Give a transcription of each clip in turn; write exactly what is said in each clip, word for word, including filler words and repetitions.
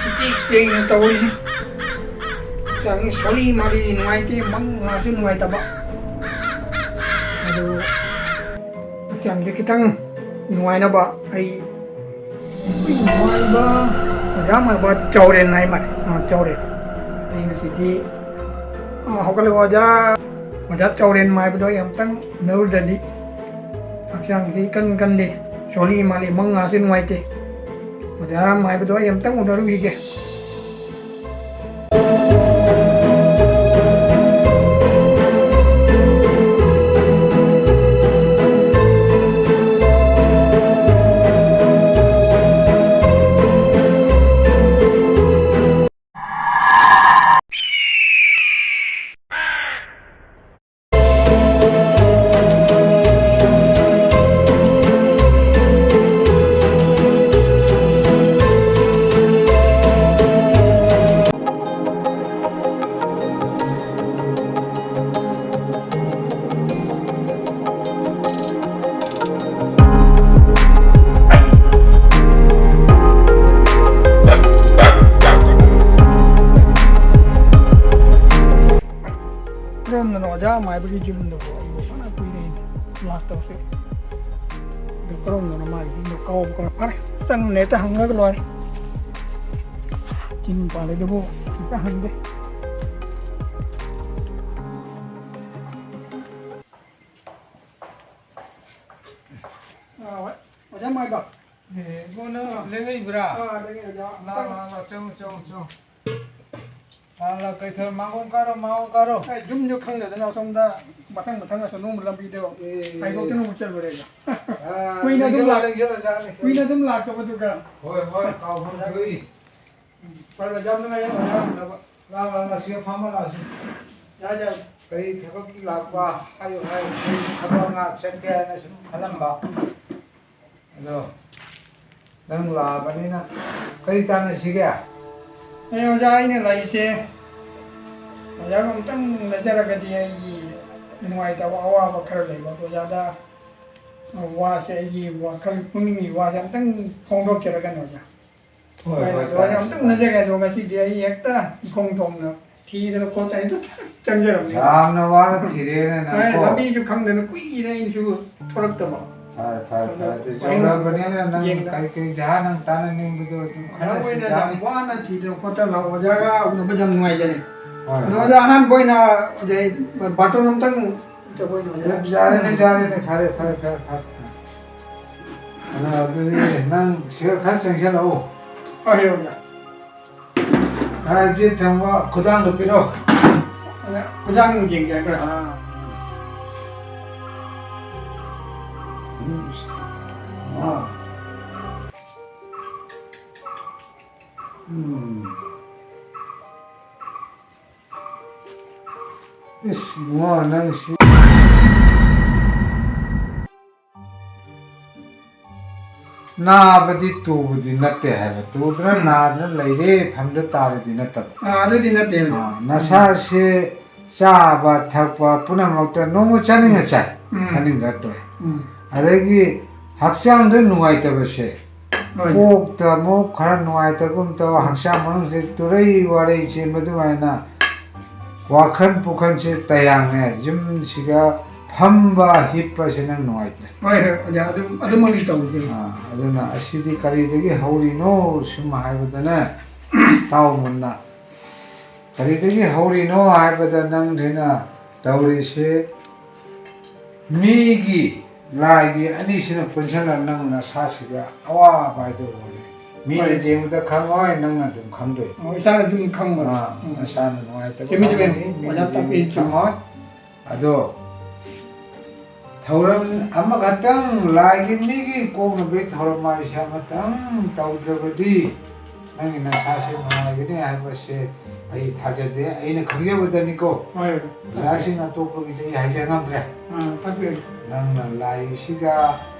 ꯏꯇꯦꯛ ꯇꯦꯛꯅ ꯇꯧꯔꯤꯁꯤ꯫ ꯍꯛꯆꯥꯡꯁꯤ ꯁꯣꯜꯂꯤ ꯃꯥꯜꯂꯤ, ꯅꯨꯡꯉꯥꯏꯇꯦ, ꯃꯪ ꯉꯥꯁꯨ ꯅꯨꯡꯉꯥꯏꯇꯕ꯫ ꯑꯗꯨ ꯍꯛꯆꯥꯡꯁꯦ ꯈꯤꯇꯪ ꯅꯨꯡꯉꯥꯏꯅꯕ ꯑꯩ ꯅꯨꯡꯉꯥꯏꯕ ꯑꯣꯖꯥ ꯃꯥꯏꯕ ꯆꯥꯎꯔꯦꯟ ꯍꯥꯏ ꯃꯥꯜꯂꯦ꯫ ꯑꯥ, ꯆꯥꯎꯔꯦꯟ꯫ ꯑꯩ ꯉꯁꯤꯗꯤ, ꯑꯥ, ꯍꯧꯒꯠꯂꯒ ꯑꯣꯖꯥ, ꯑꯣꯖꯥ ꯆꯥꯎꯔꯦꯟ ꯃꯥꯏꯕꯗꯣ ꯑꯩ ꯑꯃꯨꯛꯇꯪ ꯎꯅꯔꯨꯗ꯭ꯔꯗꯤ ꯍꯛꯆꯥꯡꯁꯤ ꯏꯀꯟ ꯀꯟꯗꯦ, ꯁꯣꯜꯂꯤ ꯃꯥꯜꯂꯤ, ꯃꯪ ꯉꯥꯁꯨ ꯅꯨꯡꯉꯥꯏꯇꯦ꯫ ꯑꯣꯖꯥ ꯃꯥꯏꯕꯗꯣ ꯑꯩ ꯑꯃꯨꯛꯇꯪ ꯎꯅꯔꯨꯈꯤꯒꯦ꯫ ꯀꯔꯣꯝꯗꯅꯣ ꯑꯣꯖꯥ ꯃꯥꯏꯕꯒꯤ ꯌꯨꯝꯗꯨꯕꯨ? ꯑꯩꯕꯨ ꯐꯅ ꯀꯨꯏꯔꯦꯅꯦ ꯂꯥꯛꯇꯕꯁꯦ꯫ ꯑꯗꯨ ꯀꯔꯣꯝꯗꯅꯣ ꯃꯥꯒꯤ ꯌꯨꯝꯗꯣ? ꯀꯥꯎꯕꯨ ꯀꯥꯎꯔꯦ꯫ ꯐꯔꯦ, ꯆꯪꯉꯨꯅꯦ, ꯍꯦꯛꯇ ꯍꯪꯉꯒ ꯂꯣꯏꯔꯦ꯫ ꯆꯤꯟ ꯄꯥꯜꯂꯤꯗꯨꯕꯨ ꯍꯦꯛꯇ ꯍꯪꯒꯦ꯫ ꯑꯥ, ꯍꯣꯏ꯫ ꯑꯣꯖꯥ ꯃꯥꯏꯕ꯫ ꯑꯦ, ꯏꯕꯨꯡꯉꯣ, ꯅꯪ ꯂꯦꯡꯉꯛꯏꯕ꯭ꯔꯥ? ꯑꯥ, ꯂꯦꯡꯉꯛꯏ, ꯑꯣꯖꯥ꯫ ꯂꯥ, ꯂꯥ, ꯂꯥ, ꯆꯪꯉꯣ, ꯆꯪꯉꯣ, ꯆꯪꯉꯣ꯫ ꯂꯥ, ꯂꯥ, ꯀꯩ ꯊꯧꯔꯦ? ꯃꯥꯡꯒꯣꯝ ꯀꯥꯔꯣ, ꯃꯥꯡꯒꯣꯝ ꯀꯥꯔꯣ꯫ ꯑꯩ ꯌꯨꯝꯁꯨ ꯈꯪꯗꯗꯅ ꯑꯁꯣꯝꯗ ꯃꯊꯪ ꯃꯊꯪ ꯑꯁꯣꯝ ꯅꯣꯡꯃ ꯂꯝꯕꯤꯗꯣ ꯑꯦ, ꯍꯥꯏꯗꯣꯛꯇꯅ ꯑꯃꯨꯛ ꯆꯠꯂꯨꯔꯦ ꯑꯩꯁꯨ꯫ ꯑꯥ, ꯀꯨꯏꯅ ꯑꯗꯨꯝ ꯂꯥꯛ-, ꯂꯩꯖꯔꯣ, ꯂꯩꯖꯔꯣ, ꯂꯩꯖꯔꯣ꯫ ꯀꯨꯏꯅ ꯑꯗꯨꯝ ꯂꯥꯛꯇꯕꯗꯨꯒ꯫ ꯍꯣꯏ, ꯍꯣꯏ, ꯀꯥꯎꯐꯝ ꯊꯣꯛꯏ꯫ ꯎꯝ, ꯐꯔꯦ, ꯌꯥꯝ ꯅꯨꯡꯉꯥꯏꯔꯦ, ꯑꯣꯖꯥ ꯎꯅꯕ꯫ ꯂꯥꯛꯑꯣ, ꯂꯥꯛꯑꯣ, ꯂꯥꯛꯑꯣ, ꯁꯤꯗ ꯐꯝꯃ ꯂꯥꯛꯑꯣ, ꯁꯤ꯫ ꯌꯥꯏ, ꯌꯥꯏ꯫ ꯀꯔꯤ ꯊꯕꯛꯀꯤ ꯂꯥꯛꯄ? ꯍꯥꯏꯌꯨ, ꯍꯥꯏꯌꯨ꯫ ꯑꯩ ꯊꯕꯛ ꯉꯥꯛ ꯆꯠꯀꯦ ꯍꯥꯏꯅ ꯁꯨꯝ ꯈꯜꯂꯝꯕ꯫ ꯑꯗꯣ ꯅꯪ ꯂꯥꯛꯑꯕꯅꯤꯅ ꯀꯔꯤ ꯇꯥꯟꯅꯁꯤꯒꯦ? ꯑꯦ, ꯑꯣꯖꯥ, ꯑꯩꯅ ꯂꯥꯛꯏꯁꯦ ꯑꯣꯖꯥꯒ ꯑꯃꯨꯛꯇꯪ ꯎꯅꯖꯔꯒꯗꯤ ꯑꯩꯒꯤ ꯅꯨꯡꯉꯥꯏꯇꯕ ꯑꯋꯥꯕ ꯈꯔ ꯂꯩꯕ ꯑꯗꯨ ꯑꯣꯖꯥꯗ ꯋꯥꯁꯦ, ꯑꯩꯒꯤ ꯋꯥꯈꯜ ꯄꯨꯛꯅꯤꯡꯒꯤ ꯋꯥꯁꯦ ꯑꯝꯇꯪ ꯐꯣꯡꯗꯣꯛꯆꯔꯒꯅꯤ ꯑꯣꯖꯥ꯫ ꯍꯣꯏ, ꯍꯣꯏ, ꯍꯣꯏ, ꯑꯣꯖꯥ, ꯇꯥꯏ, ꯑꯝꯇꯪ ꯇꯥꯏ꯫ ꯎꯅꯖꯒꯦ ꯑꯗꯣ ꯉꯁꯤꯗꯤ ꯑꯩ ꯍꯦꯛꯇ ꯏꯈꯣꯡ ꯊꯣꯡꯅ ꯊꯤꯗꯅ ꯈꯣꯠꯇꯅ ꯍꯦꯛꯇ ꯆꯪꯖꯔꯝꯅꯤ꯫ ꯌꯥꯝꯅ ꯋꯥꯅ ꯊꯤꯔꯦꯅꯦ ꯍꯣꯏ, ꯅꯪꯀꯣ꯫ ꯂꯝꯕꯤꯁꯨ ꯈꯪꯗꯅ ꯀꯨꯏꯔꯦ ꯑꯩꯁꯨ ꯊꯣꯛꯂꯛꯇꯕ꯫ ꯐꯔꯦ, ꯐꯔꯦ, ꯐꯔꯦ꯫ ꯑꯗꯣ ꯑꯗꯨ ꯑꯩꯅ ꯌꯧꯔꯕꯅꯤꯅ ꯅꯪ ꯌꯦꯡꯗ- ꯀꯩ ꯀꯩ ꯖꯒꯥ ꯅꯪ ꯇꯥꯟꯅꯅꯤꯡꯕꯗꯣ ꯑꯗꯨꯝ ꯈꯟꯅꯁꯤ ꯃꯔꯨ ꯑꯣꯏꯅ ꯌꯥꯅꯤ꯫ ꯌꯥꯝ ꯋꯥꯅ ꯊꯤꯗꯅ ꯈꯣꯠꯇꯅ ꯂꯥꯛꯑꯣ꯫ ꯑꯣꯖꯥꯒ ꯎꯅꯕꯁꯦ ꯌꯥꯝ ꯅꯨꯡꯉꯥꯏꯖꯔꯦ꯫ ꯍꯣꯏ, ꯑꯗꯣ ꯍꯣꯏ꯫ ꯑꯣꯖꯥ, ꯑꯍꯥꯟꯕ ꯑꯣꯏꯅ ꯑꯣꯖꯥ ꯕꯥꯔꯇꯣꯟ ꯑꯝꯇꯪ ꯇꯧꯕ ꯑꯣꯏꯅ ꯑꯣꯖꯥ꯫ ꯑꯗꯨꯝ ꯌꯥꯔꯦꯅꯦ, ꯌꯥꯔꯦꯅꯦ, ꯐꯔꯦ, ꯐꯔꯦ, ꯐꯔꯦ, ꯐꯔꯦ꯫ ꯑꯗꯣ ꯑꯗꯨꯗꯤ ꯅꯪ ꯁꯤꯒ ꯈꯔ ꯆꯪꯁꯤꯜꯂꯛꯑꯣ꯫ ꯍꯣꯏ, ꯍꯣꯏ, ꯑꯣꯖꯥ꯫ ꯈꯔ ꯆꯦ ꯊꯝꯃꯣ, ꯈꯨꯗꯥꯡꯗꯣ ꯄꯤꯔꯛꯑꯣ꯫ ꯑꯣꯖꯥ, ꯈꯨꯗꯥꯡ ꯌꯦꯡꯒꯦ ꯍꯥꯏꯕ꯭ꯔꯥ? ꯑꯥ꯫ ꯎꯝ꯫ ꯑꯥ꯫ ꯎꯝ꯫ ꯏꯁ, ꯏꯕꯨꯡꯉꯣ, ꯅꯪ ꯁꯤ ꯅꯥꯕꯗꯤ ꯇꯨꯕꯗꯤ ꯅꯠꯇꯦ ꯍꯥꯏꯕ꯫ ꯇꯨꯗꯅ ꯎꯝ꯫ ꯅꯥꯗꯅ ꯂꯩꯔꯦ ꯐꯝꯗ ꯇꯥꯔꯗꯤ ꯅꯠꯇꯕ꯫ ꯑꯥ, ꯑꯗꯨꯗꯤ ꯅꯠꯇꯦ꯫ ꯑꯥ, ꯅꯁꯥꯁꯦ ꯆꯥꯕ ꯊꯛꯄ ꯄꯨꯝꯅꯃꯛꯇ ꯅꯣꯡꯃ ꯆꯥꯅꯤꯡꯉ ꯆꯥꯏ, ꯎꯝ꯫ ꯆꯥꯅꯤꯡꯗ꯭ꯔ ꯇꯣꯛꯑꯦ꯫ ꯎꯝ꯫ ꯑꯗꯒꯤ ꯍꯛꯆꯥꯡꯗ ꯅꯨꯡꯉꯥꯏꯇꯕꯁꯦ, ꯍꯣꯏ꯫ ꯀꯣꯛꯇ ꯑꯃꯨꯛ ꯈꯔ ꯅꯨꯡꯉꯥꯏꯇꯒꯨꯝ ꯇꯧ, ꯍꯛꯆꯥꯡ ꯃꯅꯨꯡꯁꯦ ꯇꯨꯔꯩ ꯋꯥꯔꯩ ꯆꯦꯟꯕ ꯑꯗꯨꯃꯥꯏꯅ ꯋꯥꯈꯜ ꯄꯨꯈꯜꯁꯦ ꯇꯌꯥꯡꯉꯦ꯫ ꯌꯨꯝꯁꯤꯒ ꯐꯝꯕ ꯍꯤꯞꯄꯁꯦ ꯅꯪ ꯅꯨꯡꯉꯥꯏꯇ꯭ꯔꯦ꯫ ꯍꯣꯏ, ꯍꯣꯏ, ꯑꯣꯖꯥ, ꯑꯗꯨꯝ, ꯑꯗꯨꯃꯛꯇꯤ ꯇꯧꯖꯩ꯫ ꯑꯥ, ꯑꯗꯨꯅ ꯑꯁꯤꯗꯤ ꯀꯔꯤꯗꯒꯤ ꯍꯧꯔꯤꯅꯣ ꯁꯨꯝ ꯍꯥꯏꯕꯗꯅꯦ, ꯇꯥꯎ ꯃꯨꯟꯅ꯫ ꯀꯔꯤꯗꯒꯤ ꯍꯧꯔꯤꯅꯣ ꯍꯥꯏꯕꯗ ꯅꯪꯁꯤꯅ ꯇꯧꯔꯤꯁꯦ ꯃꯤꯒꯤ ꯂꯥꯏꯒꯤ ꯑꯅꯤꯁꯤꯅ ꯄꯨꯟꯁꯤꯜꯂ ꯅꯪ ꯅꯁꯥꯁꯤꯗ ꯑꯋꯥꯕ ꯍꯥꯏꯗꯣ ꯑꯣꯏꯔꯦ꯫ ꯃꯤꯅ ꯍꯣꯏ꯫ ꯌꯦꯡꯕꯗ ꯈꯪꯉꯣꯏ, ꯅꯪꯅ ꯑꯗꯨꯝ ꯈꯪꯗꯣꯏ꯫ ꯑꯣ, ꯏꯁꯥꯅ ꯑꯗꯨꯝ ꯈꯪꯕ꯫ ꯑꯥ, ꯎꯝ꯫ ꯅꯁꯥꯅ ꯅꯨꯡꯉꯥꯏꯇꯕ ꯆꯨꯝꯃꯤ, ꯆꯨꯝꯃꯤ꯫ ꯈꯪꯉꯅꯤ, ꯃꯤꯅ ꯑꯣꯖꯥ ꯇꯥꯛꯄꯤ ꯌꯦꯡꯕꯗ ꯆꯨꯝꯃꯤ꯫ ꯈꯪꯉꯣꯏ꯫ ꯑꯗꯣ ꯊꯧꯔꯝ ꯑꯃꯈꯛꯇꯪ ꯂꯥꯏꯒꯤ ꯃꯤꯒꯤ ꯀꯣꯛꯅꯕꯒꯤ ꯊꯧꯔꯝ ꯍꯥꯏꯁꯦ ꯑꯃꯇꯪ ꯇꯧꯗ꯭ꯔꯕꯗꯤ ꯅꯪꯒꯤ ꯅꯁꯥꯁꯦ ꯅꯨꯡꯉꯥꯏꯒꯅꯤ ꯍꯥꯏꯕꯁꯦ ꯑꯩ ꯊꯥꯖꯗꯦ, ꯑꯩꯅ ꯈꯪꯖꯕꯗꯅꯤꯀꯣ꯫ ꯍꯣꯏ꯫ ꯑꯣꯖꯥꯁꯤꯡ ꯑꯇꯣꯞꯄꯒꯤꯗꯤ ꯑꯩ ꯍꯥꯏꯖ ꯉꯝꯗ꯭ꯔꯦ꯫ ꯑꯥ, ꯇꯥꯛꯄꯤꯌꯨ꯫ ꯅꯪꯅ ꯂꯥꯏꯁꯤꯒ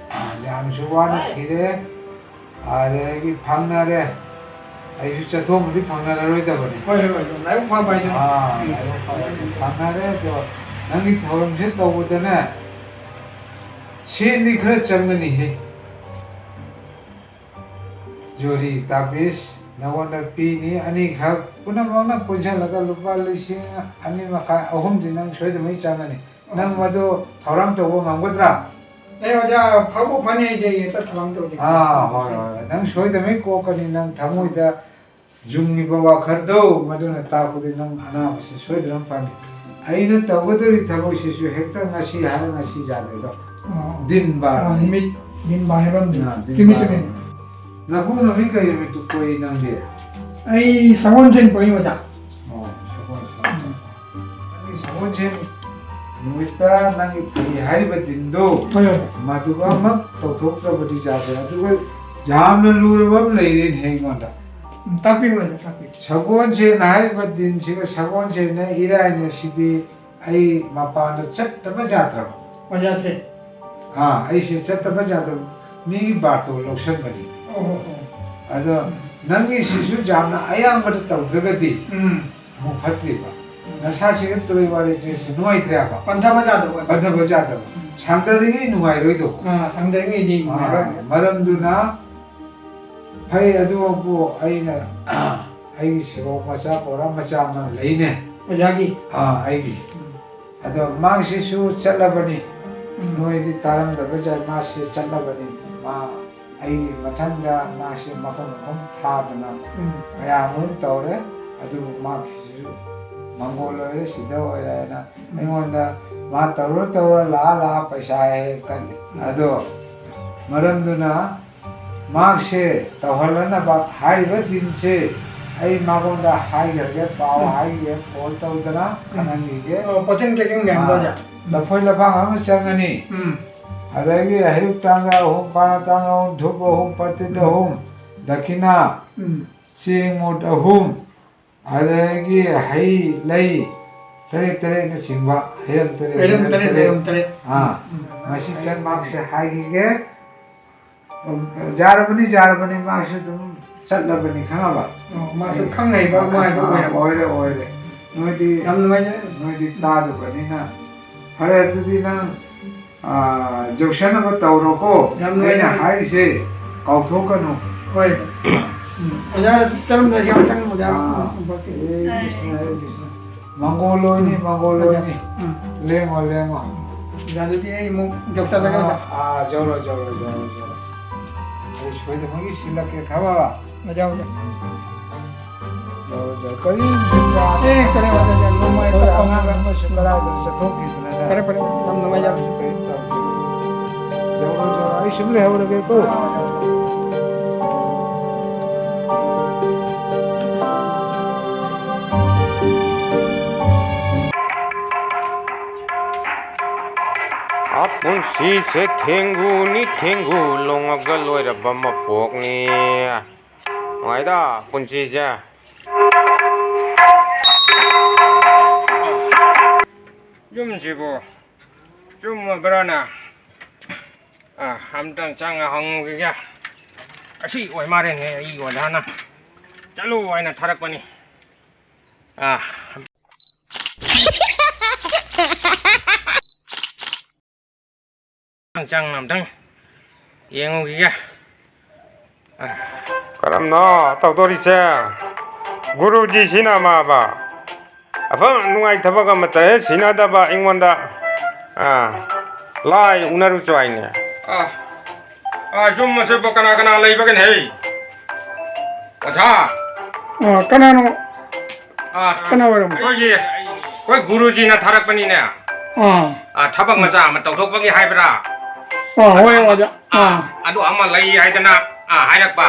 ꯌꯥꯝꯁꯨ ꯋꯥꯅ ꯊꯤꯔꯦ, ꯑꯗꯒꯤ ꯐꯪꯅꯔꯦ, ꯑꯩꯁꯨ ꯆꯠꯊꯣꯛꯑꯝꯃꯗꯤ ꯐꯪꯅꯔꯔꯣꯏꯗꯕꯅꯤ꯫ ꯍꯣꯏ, ꯍꯣꯏ, ꯍꯣꯏ, ꯂꯥꯏꯕꯛ ꯐꯕ ꯍꯥꯏꯗꯨꯅꯤ꯫ ꯑꯥ, ꯎꯝ꯫ ꯂꯥꯏꯕꯛ ꯐꯕ ꯍꯥꯏꯗꯨꯅꯤ꯫ ꯐꯪꯅꯔꯦ, ꯑꯗꯣ ꯅꯪꯒꯤ ꯊꯧꯔꯝꯁꯦ ꯇꯧꯕꯗꯅꯦ, ꯁꯦꯟꯗꯤ ꯈꯔ ꯆꯪꯒꯅꯤꯍꯦ꯫ ꯖꯣꯔꯤ ꯇꯥꯕꯤꯁ ꯅꯉꯣꯟꯗ ꯄꯤꯅꯤ, ꯑꯅꯤꯈꯛ ꯄꯨꯝꯅꯃꯛꯅ ꯄꯨꯟꯁꯤꯜꯂꯒ ꯂꯨꯄꯥ ꯂꯤꯁꯤꯡ ꯑꯅꯤ ꯃꯈꯥꯏ, ꯑꯍꯨꯝꯗꯤ ꯅꯪ ꯁꯣꯏꯗꯅꯃꯛ ꯆꯪꯒꯅꯤ꯫ ꯅꯪ ꯃꯗꯨ ꯊꯧꯔꯥꯡ ꯇꯧꯕ ꯉꯝꯒꯗ꯭ꯔꯥ? ꯑꯦ, ꯑꯣꯖꯥ, ꯐꯕꯨ ꯐꯅꯤ, ꯑꯩꯗꯤ ꯍꯦꯛꯇ ꯊꯧꯔꯥꯡ ꯇꯧꯒꯦ꯫ ꯑꯥ, ꯍꯣꯏ, ꯍꯣꯏ, ꯅꯪ ꯁꯣꯏꯗꯅꯃꯛ ꯀꯣꯛꯀꯅꯤ, ꯅꯪ ꯊꯃꯣꯏꯗ ꯌꯨꯡꯉꯤꯕ ꯋꯥꯈꯜꯗꯣ, ꯃꯗꯨꯅ ꯇꯥꯛꯄꯗꯤ ꯅꯪ ꯑꯅꯥꯕꯁꯤ ꯁꯣꯏꯗꯅ ꯐꯅꯤ꯫ ꯑꯩꯅ ꯇꯧꯒꯗꯧꯔꯤ ꯊꯕꯛꯁꯤꯁꯨ ꯍꯦꯛꯇ ꯉꯁꯤ ꯍꯥꯏꯔ ꯉꯁꯤ ꯌꯥꯗꯦꯗꯣ꯫ ꯑꯣ꯫ ꯗꯤꯟ ꯕꯥꯔ ꯑꯣ, ꯍꯥꯏ꯫ ꯅꯨꯃꯤꯠ, ꯗꯤꯟ ꯕꯥꯔ ꯍꯥꯏꯕ ꯑꯃꯗꯤ꯫ ꯑꯥ, ꯗꯤꯟ ꯅꯨꯃꯤꯠ ꯕꯥꯔ ꯇꯨꯃꯤꯠ꯫ ꯍꯥꯏ꯫ ꯅꯄꯣꯛ ꯅꯨꯃꯤꯠ ꯀꯔꯤ ꯅꯨꯃꯤꯠꯇ ꯄꯣꯛꯏ ꯅꯪꯗꯤ? ꯑꯩ ꯁꯒꯣꯜꯁꯦꯟ ꯄꯣꯛꯏ, ꯑꯣꯖꯥ꯫ ꯑꯣ, ꯁꯒꯣꯜꯁꯦꯟ꯫ ꯎꯝ꯫ ꯅꯪꯒꯤ ꯁꯒꯣꯜꯁꯦꯟ ꯅꯨꯃꯤꯠꯇ ꯅꯪꯒꯤ ꯐꯩ ꯍꯥꯏꯔꯤꯕ ꯗꯤꯟꯗꯣ, ꯍꯣꯏ, ꯍꯣꯏ꯫ ꯃꯗꯨꯒ ꯑꯃ ꯇꯧꯊꯣꯛꯇ꯭ꯔꯕꯗꯤ ꯌꯥꯗꯦ꯫ ꯑꯗꯨꯒ ꯌꯥꯝꯅ ꯂꯨꯔꯕ ꯑꯃ ꯂꯩꯔꯦꯅꯦ ꯑꯩꯉꯣꯟꯗ꯫ ꯎꯝ, ꯇꯥꯛꯄꯤꯌꯨ, ꯑꯣꯖꯥ, ꯇꯥꯛꯄꯤꯌꯨ꯫ ꯁꯒꯣꯜꯁꯦꯟ ꯍꯥꯏꯔꯤꯕ ꯗꯤꯟꯁꯤꯒ ꯁꯒꯣꯜꯁꯦꯟꯅ ꯏꯔꯥꯏꯅ ꯁꯤꯗꯤ ꯑꯩ ꯃꯄꯥꯟꯗ ꯆꯠꯇꯕ ꯌꯥꯗ꯭ꯔꯕ꯫ ꯑꯣꯖꯥꯁꯦ꯫ ꯑꯥ, ꯑꯩꯁꯦ ꯆꯠꯇꯕ ꯌꯥꯗ꯭ꯔꯕ꯫ ꯃꯤꯒꯤ ꯕꯥꯔꯇꯣꯟ ꯂꯧꯁꯟꯕꯅꯤ꯫ ꯑꯣ, ꯑꯣ, ꯑꯣ꯫ ꯑꯗꯣ ꯅꯪꯒꯤꯁꯤꯁꯨ ꯌꯥꯝꯅ ꯑꯌꯥꯝꯕꯗ ꯇꯧꯗ꯭ꯔꯒꯗꯤ ꯎꯝ꯫ ꯑꯃꯨꯛ ꯐꯠꯇ꯭ꯔꯤꯕ꯫ ꯎꯝ꯫ ꯅꯁꯥꯁꯤꯒ ꯇꯨꯔꯩ ꯋꯥꯔꯩꯁꯦ ꯅꯨꯡꯉꯥꯏꯇ꯭ꯔꯦꯕ꯫ ꯄꯟꯊꯕ ꯌꯥꯗꯕ꯫ ꯄꯟꯊꯕ ꯌꯥꯗꯕ꯫ ꯎꯝ꯫ ꯁꯥꯡꯊꯔꯤꯉꯩ ꯅꯨꯡꯉꯥꯏꯔꯣꯏꯗꯣ꯫ ꯑꯥ, ꯁꯥꯡꯊꯔꯤꯉꯩꯗꯤ ꯑꯥ, ꯅꯨꯡꯉꯥꯏꯔꯣꯏ꯫ ꯃꯔꯝꯗꯨꯅ ꯐꯩ ꯑꯗꯨꯕꯨ ꯑꯩꯅ ꯑꯩꯒꯤ ꯁꯦꯕꯣꯛ ꯃꯆꯥ ꯄꯧꯔꯥ ꯃꯆꯥ ꯑꯃ ꯂꯩꯅꯦ꯫ ꯑꯣꯖꯥꯒꯤ? ꯑꯥ, ꯑꯩꯒꯤ꯫ ꯎꯝ꯫ ꯑꯗꯣ ꯃꯥꯁꯤꯁꯨ ꯆꯠꯂꯕꯅꯤ꯫ ꯎꯝ꯫ ꯅꯣꯏꯗꯤ ꯇꯥꯔꯝꯗꯕ ꯌꯥꯏ, ꯃꯥꯁꯤ ꯆꯠꯂꯕꯅꯤ꯫ ꯃꯥ ꯑꯩꯒꯤ ꯃꯊꯪꯗ ꯃꯥꯁꯤ ꯃꯐꯝ ꯃꯐꯝ ꯊꯥꯗꯅ ꯎꯝ꯫ ꯃꯌꯥꯝ ꯑꯃ ꯇꯧꯔꯦ꯫ ꯑꯗꯨꯕꯨ ꯃꯥꯁꯤꯁꯨ ꯃꯪꯒꯣꯜ ꯑꯣꯏꯔꯦ, ꯁꯤꯗ ꯑꯣꯏꯔꯦ ꯍꯥꯏꯅ ꯎꯝ꯫ ꯑꯩꯉꯣꯟꯗ ꯃꯥ ꯇꯧꯔ ꯇꯧꯔ ꯂꯥꯛꯑ ꯂꯥꯛꯑ ꯄꯩꯁꯥ ꯍꯦꯛ ꯀꯜꯂꯤ꯫ ꯎꯝ꯫ ꯑꯗꯣ ꯃꯔꯝꯗꯨꯅ ꯃꯍꯥꯛꯁꯦ ꯇꯧꯍꯜꯂꯅꯕ ꯍꯥꯏꯔꯤꯕ ꯗꯤꯟꯁꯦ ꯑꯩ ꯃꯉꯣꯟꯗ ꯍꯥꯏꯈ꯭ꯔꯒꯦ, ꯄꯥꯎ ꯎꯝ꯫ ꯍꯥꯏꯈꯤꯒꯦ, ꯐꯣꯟ ꯇꯧꯗꯅ ꯎꯝ꯫ ꯈꯪꯍꯟꯈꯤꯒꯦ꯫ ꯑꯣ, ꯄꯣꯠꯆꯪ ꯆꯩꯆꯪ ꯃꯌꯥꯝꯗꯣ ꯑꯥ, ꯑꯣꯖꯥ꯫ ꯂꯐꯣꯏ ꯂꯐꯥꯡ ꯑꯃ ꯆꯪꯒꯅꯤ꯫ ꯎꯝ꯫ ꯑꯗꯒꯤ ꯍꯩꯔꯨꯛ ꯇꯥꯡꯒ ꯑꯍꯨꯝ, ꯄꯥꯅ ꯇꯥꯡꯒ ꯑꯍꯨꯝ, ꯙꯨꯞ ꯑꯍꯨꯝ, ꯄ꯭ꯔꯇꯤꯠ ꯎꯝ꯫ ꯑꯍꯨꯝ, ꯗꯈꯤꯅꯥ, ꯎꯝ꯫ ꯆꯦꯡ ꯃꯨꯠ ꯑꯍꯨꯝ, ꯑꯗꯒꯤ ꯍꯩ ꯂꯩ ꯇꯔꯦꯠ ꯇꯔꯦꯠꯅꯆꯤꯡꯕ, ꯍꯩꯔꯝ ꯇꯔꯦꯠ, ꯍꯩꯔꯝ ꯍꯩꯔꯝ ꯇꯔꯦꯠ, ꯇꯔꯦꯠ꯫ ꯍꯩꯔꯝ ꯇꯔꯦꯠ꯫ ꯑꯥ, ꯎꯝ꯫ ꯃꯁꯤ ꯆꯪ ꯃꯍꯥꯛꯁꯦ ꯍꯥꯏꯈꯤꯒꯦ꯫ ꯎꯝ, ꯌꯥꯔꯕꯅꯤ, ꯌꯥꯔꯕꯅꯤ, ꯃꯥꯁꯨ ꯑꯗꯨꯝ ꯆꯠꯂꯕꯅꯤ, ꯈꯪꯉꯕ? ꯑꯣ, ꯃꯥꯁꯨ ꯑꯩ ꯈꯪ ꯍꯩꯕ ꯑꯃ ꯍꯥꯏꯗꯣ ꯑꯥ, ꯑꯣꯏꯔꯕ꯫ ꯑꯣꯏꯔꯦ, ꯑꯣꯏꯔꯦ꯫ ꯅꯣꯏꯗꯤ, ꯌꯥꯝ ꯅꯨꯡꯉꯥꯏꯖꯔꯦ꯫ ꯅꯣꯏꯗꯤ ꯇꯥꯗꯕꯅꯤꯅ꯫ ꯐꯔꯦ, ꯑꯗꯨꯗꯤ ꯅꯪ ꯑꯥ, ꯌꯧꯁꯟꯅꯕ ꯇꯧꯔꯣꯀꯣ꯫ ꯌꯥꯝ ꯅꯨꯡꯉꯥꯏꯖꯔꯦ꯫ ꯑꯩꯅ ꯍꯥꯏꯔꯤꯁꯦ ꯀꯥꯎꯊꯣꯛꯀꯅꯨ꯫ ꯍꯣꯏ꯫ ꯎꯝ꯫ ꯑꯣꯖꯥ ꯆꯠꯂꯝꯗꯥꯏꯁꯤ ꯑꯃꯨꯛꯇꯪ ꯑꯣꯖꯥ ꯑꯥ꯫ ꯎꯝ, ꯎꯝ, ꯍꯦ ꯀ꯭ꯔꯤꯁꯅ, ꯍꯦ ꯀ꯭ꯔꯤꯁꯅ꯫ ꯃꯪꯒꯣꯜ ꯑꯣꯏꯅꯤ, ꯎꯝ꯫ ꯃꯪꯒꯣꯜ ꯑꯣꯏꯅꯤ꯫ ꯎꯝ꯫ ꯂꯦꯡꯉꯣ, ꯂꯦꯡꯉꯣ꯫ ꯑꯣꯖꯥ, ꯑꯗꯨꯗꯤ ꯑꯩ ꯑꯃꯨꯛ ꯌꯧꯁꯜꯂꯒꯦ ꯑꯥ, ꯑꯣꯖꯥ꯫ ꯑꯥ, ꯌꯧꯔꯣ, ꯌꯧꯔꯣ, ꯌꯧꯔꯣ, ꯌꯧꯔꯣ꯫ ꯑꯩ ꯁꯣꯏꯗꯅꯃꯛꯀꯤ ꯁꯤꯜꯂꯛꯀꯦ, ꯈꯪꯉꯕ? ꯑꯣꯖꯥ, ꯑꯣꯖꯥ꯫ ꯌꯧꯔꯣ, ꯌꯧꯔꯣ꯫ ꯀꯔꯤꯝꯁꯨ ꯆꯥ-, ꯑꯦ, ꯀꯔꯤ ꯑꯣꯖꯥ, ꯌꯥꯝ ꯅꯨꯡꯉꯥꯏ, ꯍꯣꯏ, ꯆꯠꯄ ꯑꯉꯥꯡ ꯉꯥꯡꯕ꯫ ꯑꯃꯁꯨ ꯀꯗꯥꯏꯗ ꯆꯠꯊꯣꯛꯈꯤꯗꯅ꯫ ꯐꯔꯦ, ꯐꯔꯦ, ꯌꯥꯝ ꯅꯨꯡꯉꯥꯏꯖꯔꯦ꯫ ꯀꯔꯤꯝ ꯇꯧꯗꯦ꯫ ꯌꯧꯔꯣ, ꯌꯧꯔꯣ, ꯑꯩ ꯁꯨꯝ ꯂꯩꯍꯧꯔꯒꯦꯀꯣ꯫ ꯄꯨꯟꯁꯤꯁꯦ ꯊꯦꯡꯒꯨꯅꯤ ꯊꯦꯡꯒꯨ ꯂꯣꯡꯉꯒ ꯂꯣꯏꯔꯕ ꯃꯄꯣꯛꯅꯤ꯫ ꯅꯨꯡꯉꯥꯏꯗ ꯄꯨꯟꯁꯤꯁꯦ꯫ ꯌꯨꯝꯁꯤꯕꯨ ꯆꯨꯝꯃꯕ꯭ꯔꯥꯅ? ꯑꯥ, ꯑꯝꯇꯪ ꯆꯪꯉ ꯍꯪꯉꯨꯈꯤꯒꯦ꯫ ꯑꯁꯤ ꯑꯣꯏ ꯃꯥꯜꯂꯦꯅꯦ, ꯑꯩ ꯑꯣꯖꯥꯅ ꯆꯠꯂꯨ ꯍꯥꯏꯅ ꯊꯥꯔꯛꯄꯅꯤ꯫ ꯑꯥ꯫ ꯆꯪ ꯑꯝꯇꯪ ꯌꯦꯡꯉꯨꯈꯤꯒꯦ꯫ ꯀꯔꯝꯅꯣ ꯇꯧꯗꯣꯔꯤꯁꯦ? ꯒꯨꯔꯨꯖꯤꯁꯤꯅ ꯃꯥꯕ ꯑꯐ ꯅꯨꯡꯉꯥꯏ ꯊꯕꯛ ꯑꯃꯠꯇ ꯍꯦꯛ ꯁꯤꯟꯅꯗꯕ ꯑꯩꯉꯣꯟꯗ, ꯑꯥ, ꯂꯥꯏ ꯎꯅꯔꯨꯆꯣ ꯍꯥꯏꯅꯦ꯫ ꯑꯥ, ꯑꯥ, ꯌꯨꯝ ꯑꯁꯤꯕꯨ ꯀꯅꯥ ꯀꯅꯥ ꯂꯩꯕꯒꯦꯅꯦ? ꯑꯣꯖꯥ꯫ ꯑꯥ, ꯀꯅꯥꯅꯣ? ꯑꯥ, ꯀꯅꯥ ꯑꯣꯏꯔꯝꯅꯣ? ꯑꯩꯈꯣꯏꯒꯤ, ꯑꯩꯈꯣꯏ ꯒꯨꯔꯨꯖꯤꯅ ꯊꯥꯔꯛꯄꯅꯤꯅꯦ꯫ ꯑꯥ꯫ ꯑꯥ, ꯊꯕꯛ ꯃꯆꯥ ꯑꯃ ꯇꯧꯊꯣꯛꯄꯒꯤ ꯍꯥꯏꯕ꯭ꯔꯥ? ꯑꯥ, ꯍꯣꯏ, ꯑꯣꯖꯥ꯫ ꯑꯥ, ꯑꯥ꯫ ꯑꯗꯨ ꯑꯃ ꯂꯩ ꯍꯥꯏꯗꯅ, ꯑꯥ, ꯍꯥꯏꯔꯛꯄ꯫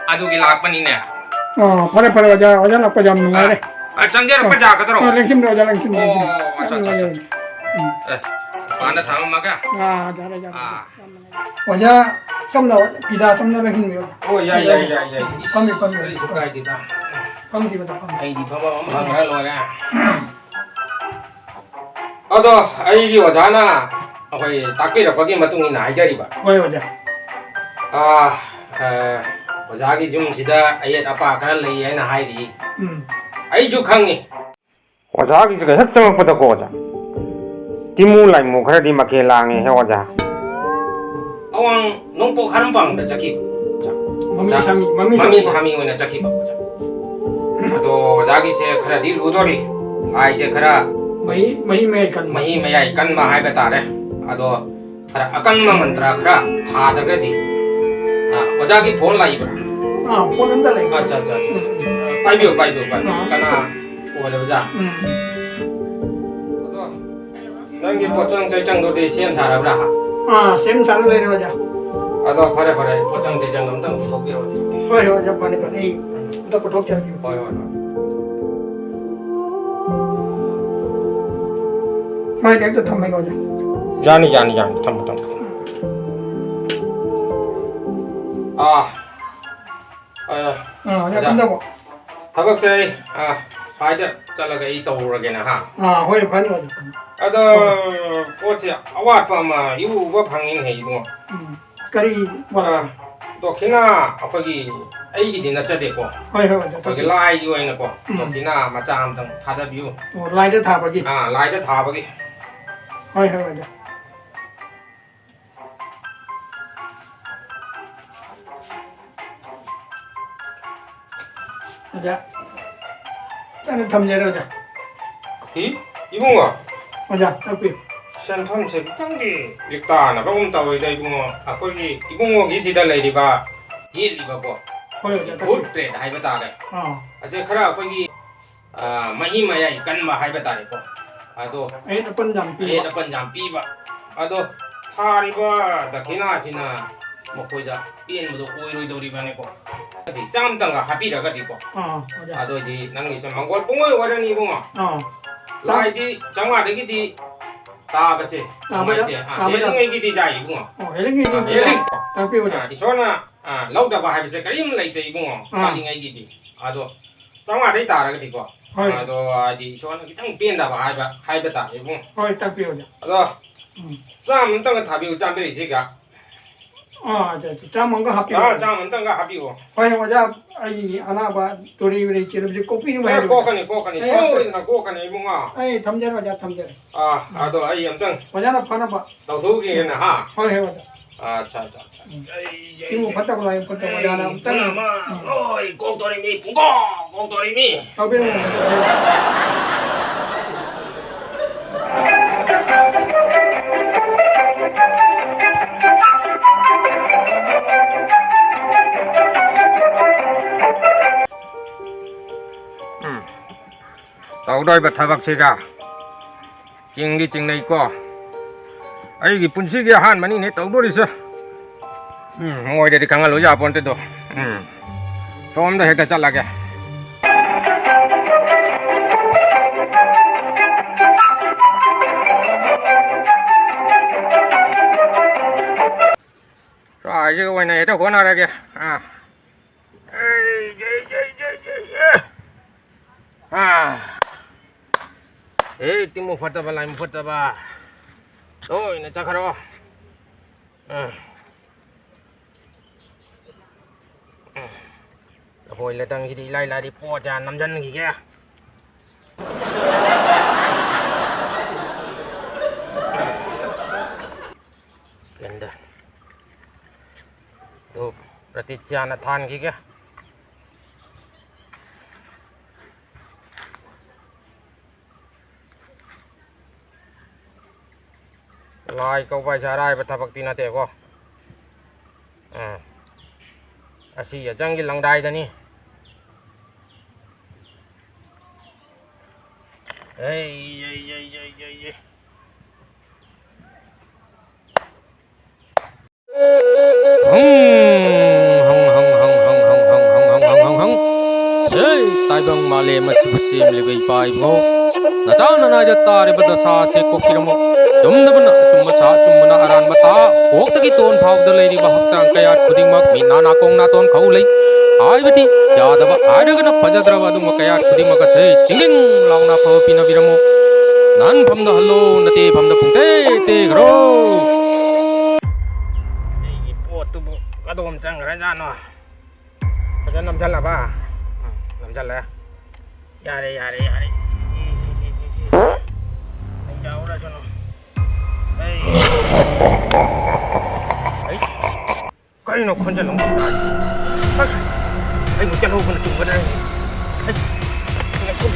ꯑꯗꯨꯒꯤ ꯂꯥꯛꯄꯅꯤꯅꯦ꯫ ꯑꯥ, ꯐꯔꯦ, ꯐꯔꯦ, ꯑꯣꯖꯥ꯫ ꯑꯣꯖꯥ ꯂꯥꯛꯄ ꯌꯥꯝ ꯅꯨꯡꯉꯥꯏꯔꯦ꯫ ꯑꯥ, ꯑꯥ, ꯆꯪꯖꯔꯛꯄ ꯑꯥ꯫ ꯌꯥꯒꯗ꯭ꯔꯣ? ꯑꯥ, ꯂꯦꯡꯁꯤꯟꯕꯤꯔꯣ, ꯑꯣꯖꯥ, ꯂꯦꯡꯁꯤꯟꯕꯤꯔꯣ, ꯑꯣ, ꯂꯦꯡꯁꯤꯟꯕꯤꯔꯣ꯫ ꯑꯠꯆꯥ, ꯑꯠꯆꯥ, ꯑꯠꯆꯥ꯫ ꯎꯝ꯫ ꯑꯦ, ꯃꯄꯥꯟꯗ ꯊꯝꯃꯝꯃꯒ꯫ ꯑꯥ, ꯌꯥꯔꯦ, ꯌꯥꯔꯦ꯫ ꯑꯥ꯫ ꯌꯥꯝ ꯅꯨꯡꯉꯥꯏꯔꯦ꯫ ꯑꯣꯖꯥ, ꯁꯣꯝꯗ ꯐꯤꯗꯥ ꯁꯣꯝꯗ ꯂꯩꯁꯤꯟꯕꯤꯌꯨ꯫ ꯑꯣ, ꯌꯥꯏ, ꯌꯥꯏ, ꯌꯥꯏ, ꯌꯥꯏ꯫ ꯐꯝꯃꯤ, ꯐꯝꯃꯤ꯫ ꯀꯔꯤꯁꯨ ꯀꯥꯏꯗꯦꯗ꯫ ꯐꯝꯈꯤꯕꯗ ꯐꯝꯃꯤ꯫ ꯑꯩꯗꯤ ꯐꯝꯐꯝ ꯑꯃ ꯐꯪꯈ꯭ꯔ ꯂꯣꯏꯔꯦ꯫ ꯑꯗꯣ ꯑꯩꯒꯤ ꯑꯣꯖꯥꯅ ꯑꯩꯈꯣꯏ ꯇꯥꯛꯄꯤꯔꯛꯄꯒꯤ ꯃꯇꯨꯡ ꯏꯟꯅ ꯍꯥꯏꯖꯔꯤꯕ꯫ ꯍꯣꯏ, ꯑꯣꯖꯥ꯫ ꯑꯥ, ꯑ, ꯑꯣꯖꯥꯒꯤ ꯌꯨꯝꯁꯤꯗ ꯑꯌꯦꯠ ꯑꯄꯥ ꯈꯔ ꯂꯩ ꯍꯥꯏꯅ ꯍꯥꯏꯔꯤ꯫ ꯎꯝ꯫ ꯑꯩꯁꯨ ꯈꯪꯉꯤ꯫ ꯑꯣꯖꯥꯒꯤꯁꯤꯒ ꯍꯦꯛ ꯆꯪꯉꯛꯄꯗꯀꯣ, ꯑꯣꯖꯥ, ꯇꯤꯃꯨ ꯂꯥꯏꯃꯨ ꯈꯔꯗꯤ ꯃꯈꯦꯜ ꯂꯥꯡꯉꯦꯍꯦ, ꯑꯣꯖꯥ꯫ ꯑꯋꯥꯡ ꯅꯣꯡꯄꯣꯛ ꯍꯔꯝꯄꯥꯡꯗ ꯆꯠꯈꯤꯕ, ꯑꯣꯖꯥ꯫ ꯃꯃꯤ ꯁꯥꯃꯤ, ꯃꯃꯤ ꯃꯃꯤ ꯁꯥꯃꯤ꯫ ꯁꯥꯃꯤ ꯑꯣꯏꯅ ꯆꯠꯈꯤꯕ, ꯑꯣꯖꯥ꯫ ꯑꯗꯣ ꯑꯣꯖꯥꯒꯤꯁꯦ ꯈꯔꯗꯤ ꯂꯨꯗꯣꯔꯤ꯫ ꯂꯥꯏꯁꯦ ꯈꯔ ꯃꯍꯤ, ꯃꯍꯤ ꯃꯌꯥꯏ ꯀꯟꯕ꯫ ꯃꯍꯤ ꯃꯌꯥꯏ ꯀꯟꯕ ꯍꯥꯏꯕ ꯇꯥꯔꯦ꯫ ꯑꯗꯣ ꯈꯔ ꯑꯀꯟꯕ ꯃꯟꯇ꯭ꯔ ꯈꯔ ꯊꯥꯗ꯭ꯔꯒꯗꯤ, ꯑ, ꯑꯣꯖꯥꯒꯤ ꯐꯣꯟ ꯂꯥꯛꯏꯕ꯭ꯔꯥ? ꯑꯥ, ꯐꯣꯟ ꯑꯝꯇ ꯂꯩ꯫ ꯑꯠꯆꯥ, ꯑꯠꯆꯥ, ꯑꯠꯆꯥ꯫ ꯎꯝ, ꯎꯝ꯫ ꯄꯥꯏꯕꯤꯌꯨ, ꯄꯥꯏꯕꯤꯌꯨ, ꯄꯥꯏꯕꯤꯌꯨ꯫ ꯑꯥ, ꯀꯅꯥ ꯑꯝꯇ ꯑꯣꯏꯔꯕꯖꯥꯠꯅꯣ? ꯎꯝ꯫ ꯑꯗꯣ ꯅꯪꯒꯤ ꯄꯣꯠꯆꯪ ꯆꯩꯆꯪꯗꯨꯗꯤ ꯁꯦꯝ ꯁꯥꯔꯕ꯭ꯔꯥ? ꯑꯥ, ꯁꯦꯝ ꯁꯥꯔ ꯂꯩꯔꯦ, ꯑꯣꯖꯥ꯫ ꯑꯗꯣ ꯐꯔꯦ, ꯐꯔꯦ, ꯄꯣꯠꯆꯪ ꯆꯩꯆꯪꯗꯣ ꯑꯝꯇꯪ ꯄꯨꯊꯣꯛꯄꯤꯔꯣ꯫ ꯍꯣꯏ, ꯍꯣꯏ, ꯑꯣꯖꯥ, ꯐꯅꯤ, ꯐꯅꯤ꯫ ꯑꯩ ꯑꯝꯇ ꯄꯨꯊꯣꯛꯆꯔꯛꯀꯦ꯫ ꯍꯣꯏ, ꯍꯣꯏ, ꯍꯣꯏ꯫ ꯃꯥꯏꯗ ꯍꯦꯛꯇ ꯊꯝꯃꯒꯦ, ꯑꯣꯖꯥ꯫ ꯌꯥꯅꯤ, ꯌꯥꯅꯤ, ꯌꯥꯅꯤ꯫ ꯊꯝꯃꯣ, ꯊꯝꯃꯣ꯫ ꯑꯥ, ꯑꯥ, ꯑꯥ, ꯑꯣꯖꯥ, ꯑꯣꯖꯥ꯫ ꯀꯝꯗꯧꯕ? ꯊꯕꯛꯁꯦ ꯑꯩ, ꯑꯥ, ꯁ꯭ꯋꯥꯏꯗ ꯆꯠꯂꯒ ꯑꯩ ꯇꯧꯔꯨꯔꯒꯦꯅ, ꯍꯥ? ꯑꯥ, ꯍꯣꯏ, ꯐꯅꯤ, ꯑꯣꯖꯥ, ꯐꯅꯤ꯫ ꯑꯗꯣ, ꯍꯣꯏ꯫ ꯄꯣꯠꯁꯦ ꯑꯋꯥꯠꯄ ꯑꯃ ꯏꯎ ꯎꯕ ꯐꯪꯉꯤꯅꯦꯍꯦ, ꯏꯕꯨꯡꯉꯣ꯫ ꯎꯝ, ꯀꯔꯤ ꯋꯥꯠꯄ? ꯑꯥ, ꯗꯣꯈꯤꯅꯥ ꯑꯩꯈꯣꯏꯒꯤ, ꯑꯩꯒꯤꯗꯤ ꯅꯠꯆꯗꯦꯀꯣ꯫ ꯍꯣꯏ, ꯍꯣꯏ, ꯑꯣꯖꯥ, ꯑꯩꯈꯣꯏꯒꯤ ꯇꯥꯛꯄꯤꯌꯨ꯫ ꯂꯥꯏꯒꯤ ꯑꯣꯏꯅꯀꯣ, ꯎꯝ꯫ ꯗꯣꯈꯤꯅꯥ ꯃꯆꯥ ꯑꯃꯇꯪ ꯊꯥꯗꯕꯤꯌꯨ꯫ ꯑꯣ, ꯂꯥꯏꯗ ꯊꯥꯕꯒꯤ? ꯑꯥ, ꯂꯥꯏꯗ ꯊꯥꯕꯒꯤ꯫ ꯍꯣꯏ, ꯍꯣꯏ, ꯑꯣꯖꯥ꯫ ꯑꯣꯖꯥ, ꯆꯥꯅ ꯊꯝꯖꯔꯦ, ꯑꯣꯖꯥ꯫ ꯏ, ꯏꯕꯨꯡꯉꯣ꯫ ꯑꯣꯖꯥ, ꯇꯥꯛꯄꯤꯌꯨ꯫ ꯁꯦꯟꯐꯝꯁꯦ ꯈꯤꯇꯪꯗꯤ ꯂꯤꯛꯇꯥꯅꯕꯒꯨꯝ ꯇꯧꯔꯤꯗ, ꯏꯕꯨꯡꯉꯣ꯫ ꯑꯩꯈꯣꯏꯒꯤ ꯏꯕꯨꯡꯉꯣꯒꯤꯁꯤꯗ ꯂꯩꯔꯤꯕ, ꯌꯦꯠꯂꯤꯕꯀꯣ, ꯑꯣꯏ, ꯑꯣꯏ, ꯇꯥꯛꯄꯤꯌꯨ꯫ ꯚꯨꯠ ꯄ꯭ꯔꯦꯠ ꯍꯥꯏꯕ ꯇꯥꯔꯦ꯫ ꯑꯥ꯫ ꯑꯁꯦ ꯈꯔ ꯑꯩꯈꯣꯏꯒꯤ, ꯑ, ꯃꯍꯤ ꯃꯌꯥꯏ ꯀꯟꯕ ꯍꯥꯏꯕ ꯇꯥꯔꯦꯀꯣ꯫ ꯑꯗꯣ ꯑꯍꯦꯟ ꯑꯄꯟ ꯌꯥꯝ ꯄꯤꯕ꯫ ꯑꯍꯦꯟ ꯑꯄꯟ ꯌꯥꯝ ꯄꯤꯕ꯫ ꯑꯗꯣ ꯊꯥꯔꯤꯕ ꯗꯈꯤꯅꯥꯁꯤꯅ ꯃꯈꯣꯏꯗ ꯄꯦꯟꯕꯗꯣ ꯑꯣꯏꯔꯣꯏꯗꯧꯔꯤꯕꯅꯦꯀꯣ꯫ ꯑꯗꯨꯗꯤ ꯆꯥꯝꯇꯪꯒ ꯍꯥꯞꯄꯤꯔꯒꯗꯤꯀꯣ꯫ ꯑꯥ, ꯑꯣꯖꯥ꯫ ꯑꯗꯨꯑꯣꯏꯗꯤ ꯅꯪꯒꯤꯁꯦ ꯃꯪꯒꯣꯜ ꯄꯨꯡꯑꯣꯏ ꯑꯣꯏꯔꯅꯤ, ꯏꯕꯨꯡꯉꯣ꯫ ꯑꯥ꯫ ꯂꯥꯏꯗꯤ ꯆꯥꯝꯃꯉꯥꯗꯒꯤꯗꯤ ꯇꯥꯕꯁꯦ ꯇꯥꯕ ꯌꯥ-, ꯅꯨꯡꯉꯥꯏꯇꯦ꯫ ꯑꯥ, ꯇꯥꯕ ꯌꯥ-, ꯍꯦꯜꯂꯤꯉꯩꯒꯤꯗꯤ ꯌꯥꯏ, ꯏꯕꯨꯡꯉꯣ꯫ ꯑꯣ, ꯍꯦꯜꯂꯤꯉꯩꯒꯤ ꯑꯥ, ꯍꯦꯜꯂꯤ꯫ ꯇꯥꯛꯄꯤꯌꯨ, ꯑꯣꯖꯥ꯫ ꯑꯥ, ꯏꯁꯣꯔꯅ, ꯑꯥ, ꯂꯧꯗꯕ ꯍꯥꯏꯕꯁꯦ ꯀꯔꯤꯝ ꯂꯩꯇꯦ, ꯏꯕꯨꯡꯉꯣ꯫ ꯑꯥ꯫ ꯇꯥꯅꯤꯡꯉꯩꯒꯤꯗꯤ꯫ ꯑꯗꯣ ꯆꯥꯝꯃꯉꯥꯗꯩ ꯇꯥꯔꯒꯗꯤꯀꯣ꯫ ꯍꯣꯏ꯫ ꯑꯗꯣ ꯍꯥꯏꯗꯤ ꯏꯁꯣꯔꯅ ꯈꯤꯇꯪ ꯄꯦꯟꯗꯕ ꯍꯥꯏꯕ, ꯍꯥꯏꯕ ꯇꯥꯔꯦ, ꯏꯕꯨꯡꯉꯣ꯫ ꯍꯣꯏ, ꯇꯥꯛꯄꯤꯌꯨ, ꯑꯣꯖꯥ꯫ ꯑꯗꯣ ꯎꯝ꯫ ꯆꯥꯝꯃ ꯑꯝꯇꯪꯒ ꯊꯥꯕꯤꯌꯨ, ꯆꯥꯝꯃꯔꯤꯁꯤꯒ꯫ ꯑꯥ, ꯑꯗꯨ, ꯑꯗꯨ ꯆꯥꯝꯃ ꯑꯃꯒ ꯍꯥꯞꯄꯤꯔꯣ꯫ ꯑꯥ, ꯆꯥꯝꯃ ꯑꯝꯇꯪꯒ ꯍꯥꯞꯄꯤꯔꯣ꯫ ꯍꯣꯏ, ꯑꯣꯖꯥ, ꯑꯩꯒꯤ ꯑꯅꯥꯕ ꯇꯣꯔꯦ ꯎꯔꯦ ꯆꯦꯜꯂꯕꯁꯦ ꯀꯣꯛꯄꯤꯅꯕ ꯑꯦ, ꯍꯥꯏꯔꯣ꯫ ꯀꯣꯛꯀꯅꯤ, ꯀꯣꯛꯀꯅꯤ꯫ ꯑꯩ ꯁꯣꯏꯗꯅ ꯀꯣꯛꯀꯅꯤ, ꯏꯕꯨꯡꯉꯣ꯫ ꯑꯩ ꯊꯝꯖꯔꯦ, ꯑꯣꯖꯥ, ꯊꯝꯖꯔꯦ꯫ ꯑꯥ, ꯑꯗꯣ ꯑꯩ ꯑꯝꯇꯪ ꯑꯣꯖꯥꯅ ꯐꯅꯕ ꯇꯧꯊꯣꯛꯎꯈꯤꯒꯦꯅꯦ, ꯍꯥ? ꯍꯣꯏ, ꯍꯣꯏ, ꯑꯣꯖꯥ꯫ ꯑꯠꯆꯥ, ꯑꯠꯆꯥ, ꯑꯠꯆꯥ꯫ ꯎꯝ꯫ ꯑꯩ, ꯑꯩ, ꯏꯕꯨꯡꯉꯣ, ꯐꯠꯇꯕ ꯂꯥꯏ ꯐꯠꯇꯕ ꯑꯩ, ꯑꯣꯖꯥꯅ ꯑꯝꯇꯪ, ꯄꯨꯝꯅꯃꯛ ꯎꯝ꯫ ꯂꯣꯏ ꯀꯣꯛꯇꯣꯔꯤꯃꯤ, ꯄꯨꯡꯀꯣꯛ ꯀꯣꯛꯇꯣꯔꯤꯃꯤ꯫ ꯇꯧꯕꯤꯔꯝꯃꯣ꯫ ꯎꯝ꯫ ꯇꯧꯗꯣꯏꯕ ꯊꯕꯛꯁꯤꯒ ꯆꯤꯡꯗꯤ ꯆꯤꯡꯅꯩꯀꯣ꯫ ꯑꯩꯒꯤ ꯄꯨꯟꯁꯤꯒꯤ ꯑꯍꯥꯟꯕꯅꯤꯅꯦ ꯇꯧꯗꯣꯔꯤꯁꯦ꯫ ꯎꯝ, ꯃꯣꯏꯗꯗꯤ ꯈꯪꯍꯜꯂꯨ ꯌꯥꯄꯣꯟꯇꯦꯗꯣ꯫ ꯎꯝ, ꯁꯣꯝꯗ ꯍꯦꯛꯇ ꯆꯠꯂꯒꯦ꯫ ꯁ꯭ꯋꯥꯏꯁꯤꯒ ꯑꯣꯏꯅ ꯍꯦꯛꯇ ꯍꯣꯠꯅꯔꯒꯦ꯫ ꯑꯥ꯫ ꯑꯦ꯫ ꯑꯥ꯫ ꯑꯦ, ꯇꯤꯡꯃꯨ ꯐꯠꯇꯕ, ꯂꯥꯏꯃꯨ ꯐꯠꯇꯕ꯫ ꯂꯣꯏꯅ ꯆꯠꯈ꯭ꯔꯣ꯫ ꯎꯝ꯫ ꯎꯝ꯫ ꯂꯐꯣꯏ ꯂꯇꯪꯁꯤꯗꯤ ꯏꯂꯥꯏ ꯂꯥꯏꯔꯤ ꯄꯣꯠꯁꯦ ꯍꯥꯟꯅ ꯅꯝꯖꯟꯈꯤꯒꯦ꯫ ꯀꯦꯟꯗꯜ꯫ ꯙꯨꯞ ꯄ꯭ꯔꯇꯤꯆ꯭ꯌꯥꯅ ꯊꯥꯟꯈꯤꯒꯦ꯫ ꯂꯥꯏ ꯀꯧꯕ ꯍꯥꯏꯁꯦ ꯑꯔꯥꯏꯕ ꯊꯕꯛꯇꯤ ꯅꯠꯇꯦꯀꯣ꯫ ꯎꯝ꯫ ꯑꯁꯤ ꯑꯆꯪꯒꯤ ꯂꯪꯗꯥꯏꯗꯅꯤ꯫ ꯑꯩ, ꯑꯩ, ꯑꯩ, ꯑꯩ, ꯑꯩ, ꯑꯩ꯫ ꯍꯪ, ꯍꯪ, ꯍꯪ꯫ ꯍꯦ, ꯇꯥꯏꯕꯪ ꯃꯥꯂꯦꯝ ꯑꯁꯤꯕꯨ ꯁꯦꯝꯂꯤꯕ ꯏꯄꯥ ꯏꯕꯨꯡꯉꯣ, ꯅꯆꯥ ꯅꯅꯥꯏꯗ ꯇꯥꯔꯤꯕ ꯗꯁꯥ ꯑꯁꯤ ꯀꯣꯛꯄꯤꯔꯝꯃꯨ꯫ ꯆꯨꯝꯗꯕꯅ ꯑꯆꯨꯝꯕ ꯁꯥ, ꯑꯆꯨꯝꯕꯅ ꯑꯔꯥꯟꯕ ꯇꯥ, ꯀꯣꯛꯇꯒꯤ ꯇꯣꯟ ꯐꯥꯎꯕꯗ ꯂꯩꯔꯤꯕ ꯍꯛꯆꯥꯡ ꯀꯌꯥꯠ ꯈꯨꯗꯤꯡꯃꯛ, ꯃꯤꯠ, ꯅꯥ, ꯅꯥꯀꯣꯡ, ꯅꯥꯇꯣꯟ, ꯈꯧ, ꯂꯩ ꯍꯥꯏꯕꯗꯤ ꯌꯥꯗꯕ ꯍꯥꯏꯔꯒꯅ ꯐꯖꯗ꯭ꯔꯕ ꯑꯗꯨꯒꯨꯝꯕ ꯀꯌꯥꯠ ꯈꯨꯗꯤꯡꯃꯛ ꯑꯁꯦ ꯇꯤꯡ ꯇꯤꯡ ꯂꯥꯎꯅ ꯑꯐꯕ ꯄꯤꯅꯕꯤꯔꯝꯃꯨ꯫ ꯅꯍꯟꯐꯝꯗ ꯍꯜꯂꯣ, ꯅꯇꯦꯐꯝꯗ ꯄꯨꯡꯇꯦ ꯇꯦꯈ꯭ꯔꯣ꯫ ꯑꯩꯒꯤ ꯄꯣꯠ ꯆꯪꯈ꯭ꯔꯖꯥꯠꯅꯣ? ꯐꯖꯅ ꯅꯝꯁꯤꯜꯂꯕ? ꯎꯝ, ꯅꯝꯁꯤꯜꯂꯦ꯫ ꯌꯥꯔꯦ, ꯌꯥꯔꯦ, ꯌꯥꯔꯦ꯫ ꯁꯤ, ꯁꯤ, ꯁꯤ, ꯁꯤ, ꯁꯤ꯫ ꯑꯩ ꯌꯥꯎꯔꯁꯅꯨ꯫ ꯑꯩ꯫ ꯑꯩ꯫ ꯀꯩꯅꯣ ꯈꯣꯟꯖꯦꯜ ꯑꯃ ꯇꯥꯔꯤ? ꯑꯁ! ꯑꯩꯕꯨ ꯆꯠꯍꯧꯕꯅ ꯆꯨꯝꯒꯗ꯭ꯔꯥ ꯍꯥꯏꯅꯦ꯫ ꯑꯁ! ꯉꯥꯏꯈꯣ꯫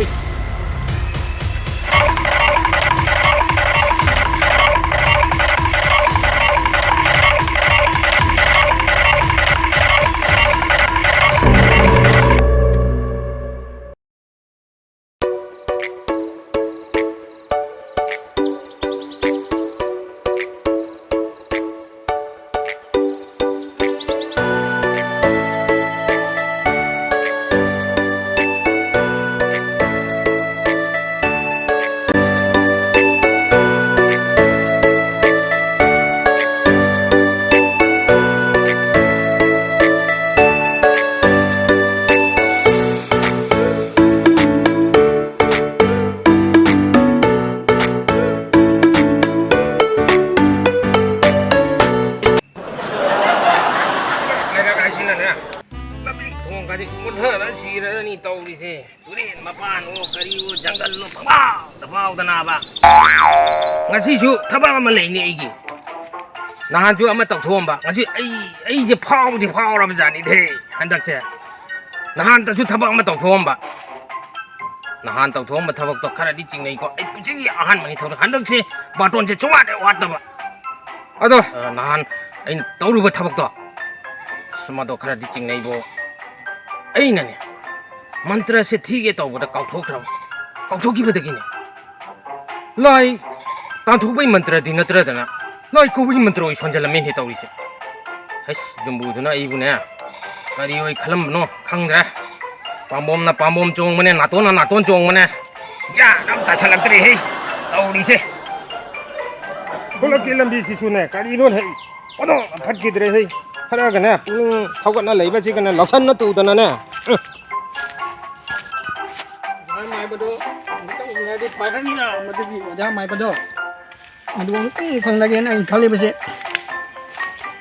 ꯂꯩꯔꯛ ꯍꯥꯏꯁꯤꯅꯅꯦ, ꯂꯝꯕꯤ ꯊꯣꯡ ꯈꯖꯤꯛ ꯃꯨꯠꯊꯔ ꯁꯤꯔꯔꯅꯤ ꯇꯧꯔꯤꯁꯦ꯫ ꯇꯨꯔꯦꯟ ꯃꯄꯥꯟꯋꯣ ꯀꯔꯤꯋꯣ ꯖꯪꯒꯜꯋꯣ ꯄꯪꯐꯥꯎꯗ ꯐꯥꯎꯗꯅꯕ꯫ ꯉꯁꯤꯁꯨ ꯊꯕꯛ ꯑꯃ ꯂꯩꯅꯦ ꯑꯩꯒꯤ꯫ ꯅꯍꯥꯟꯁꯨ ꯑꯃ ꯇꯧꯊꯣꯛꯑꯝꯕ, ꯉꯁꯤ ꯑꯩ, ꯑꯩꯁꯦ ꯐꯥꯎꯗꯤ ꯐꯥꯎꯔꯕ ꯖꯥꯠꯅꯤꯗꯦ ꯍꯟꯗꯛꯁꯦ꯫ ꯅꯍꯥꯟꯇꯁꯨ ꯊꯕꯛ ꯑꯃ ꯇꯧꯊꯣꯛꯑꯝꯕ꯫ ꯅꯍꯥꯟ ꯇꯧꯊꯣꯛꯑꯝꯕ ꯊꯕꯛꯇꯣ ꯈꯔꯗꯤ ꯆꯤꯡꯅꯩꯀꯣ꯫ ꯑꯩ ꯄꯨꯟꯁꯤꯒꯤ ꯑꯍꯥꯟꯕꯅꯤ ꯊꯧꯔꯤ꯫ ꯍꯟꯗꯛꯁꯦ ꯕꯥꯔꯇꯣꯟꯁꯦ ꯁꯨꯡꯋꯥꯠ ꯍꯦꯛ ꯋꯥꯠꯇꯕ꯫ ꯑꯗꯣ, ꯑ, ꯅꯍꯥꯟ ꯑꯩꯅ ꯇꯧꯔꯨꯕ ꯊꯕꯛꯇꯣ, ꯑꯁ, ꯃꯗꯣ ꯈꯔꯗꯤ ꯆꯤꯡꯅꯩꯕꯣ꯫ ꯑꯩꯅꯅꯦ, ꯃꯟꯇ꯭ꯔꯁꯦ ꯊꯤꯒꯦ ꯇꯧꯕꯗ ꯀꯥꯎꯊꯣꯛꯈ꯭ꯔꯕ꯫ ꯀꯥꯎꯊꯣꯛꯈꯤꯕꯗꯒꯤꯅꯦ, ꯂꯥꯏ ꯇꯥꯟꯊꯣꯛꯄꯩ ꯃꯟꯇ꯭ꯔꯗꯤ ꯅꯠꯇ꯭ꯔꯗꯅ, ꯂꯥꯏ ꯀꯧꯕꯒꯤ ꯃꯟꯇ꯭ꯔ ꯑꯣꯏ ꯁꯣꯟꯖꯜꯂꯝꯃꯦꯅꯦ ꯇꯧꯔꯤꯁꯦ꯫ ꯍꯩꯁ, ꯌꯨꯝꯕꯨꯗꯨꯅ ꯑꯩꯕꯨꯅꯦ, ꯀꯔꯤ ꯑꯣꯏ ꯈꯜꯂꯝꯕꯅꯣ ꯈꯪꯗ꯭ꯔꯦ꯫ ꯄꯥꯝꯕꯣꯝꯅ ꯄꯥꯝꯕꯣꯝ ꯆꯣꯡꯕꯅꯦ, ꯅꯥꯇꯣꯟꯅ ꯅꯥꯇꯣꯟ ꯆꯣꯡꯕꯅꯦ꯫ ꯒ꯭ꯌꯥꯟ ꯑꯃ ꯇꯥꯁꯜꯂꯛꯇ꯭ꯔꯦꯍꯦ ꯇꯧꯔꯤꯁꯦ꯫ ꯈꯨꯂꯛꯀꯤ ꯂꯝꯕꯤꯁꯤꯁꯨꯅꯦ, ꯀꯔꯤꯅꯣ ꯍꯦ? ꯑꯣꯟꯊꯣꯛꯅ ꯐꯠꯈꯤꯗ꯭ꯔꯦ ꯍꯦ꯫ ꯈꯔꯒꯅꯦ, ꯄꯨꯛꯅꯤꯡ ꯊꯧꯒꯠꯅ ꯂꯩꯕꯁꯤꯒꯅꯦ, ꯂꯧꯁꯟꯅ ꯇꯨꯗꯅꯅꯦ꯫ ꯎꯝ꯫ ꯑꯣꯖꯥ ꯃꯥꯏꯕꯗꯣ ꯑꯃꯨꯛꯇꯪ ꯎꯅꯔꯗꯤ ꯐꯔꯅꯤꯅ, ꯃꯗꯨꯒꯤ ꯑꯣꯖꯥ ꯃꯥꯏꯕꯗꯣ꯫ ꯑꯗꯨ ꯑꯃꯨꯛꯇꯪ ꯐꯪꯂꯒꯦꯅ ꯑꯩꯅ ꯈꯜꯂꯤꯕꯁꯦ꯫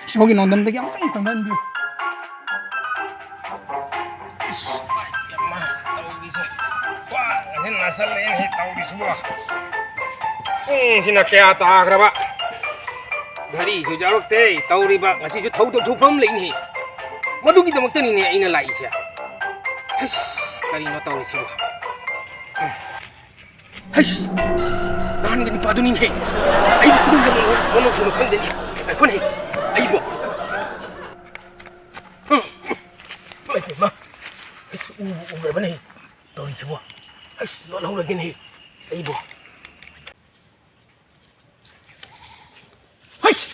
ꯏꯁꯣꯔꯒꯤ ꯅꯣꯡꯗꯝꯗꯒꯤ ꯑꯃꯨꯛꯇꯪ ꯐꯪꯍꯟꯕꯤꯌꯨ꯫ ꯇꯥꯁꯜꯂꯛꯑꯦꯅꯦꯍꯦ ꯇꯧꯔꯤꯁꯤꯕꯣ꯫ ꯄꯨꯡꯁꯤꯅ ꯀꯌꯥ ꯇꯥꯈ꯭ꯔꯕ? ꯘꯔꯤꯁꯨ ꯌꯥꯎꯔꯛꯇꯦ꯫ ꯇꯧꯔꯤꯕ ꯉꯁꯤꯁꯨ ꯊꯧꯗꯣꯛ ꯊꯣꯛꯄ ꯑꯃ ꯂꯩꯅꯦꯍꯦ꯫ ꯃꯗꯨꯒꯤꯗꯃꯛꯇꯅꯤꯅꯦ ꯑꯩꯅ ꯂꯥꯛꯏꯁꯦ꯫ ꯍꯩꯁ, ꯀꯔꯤꯅꯣ ꯇꯧꯔꯤꯁꯤꯕꯣ? ꯍꯩꯁ! ꯅꯍꯥꯟꯒꯤ ꯅꯨꯄꯥꯗꯨꯅꯤꯅꯦꯍꯦ꯫ ꯑꯩꯕꯨ ꯈꯨꯗꯣꯡꯗ ꯃꯣꯃꯣ ꯃꯣꯃꯣ ꯈꯪꯗꯦꯅꯦ꯫ ꯉꯥꯏꯈꯣꯅꯦ꯫ ꯑꯩꯕꯨ꯫ ꯎꯝ꯫ ꯏꯃꯥꯏ ꯄꯦꯝꯃ꯫ ꯍꯩꯁ! ꯎꯕꯨ ꯎꯔꯕꯅꯦ꯫ ꯇꯧꯔꯤꯁꯤꯕꯣ? ꯍꯩꯁ! ꯂꯣꯠꯍꯧꯔꯒꯦꯅꯦ꯫ ꯑꯩꯕꯨ꯫ ꯍꯩꯁ!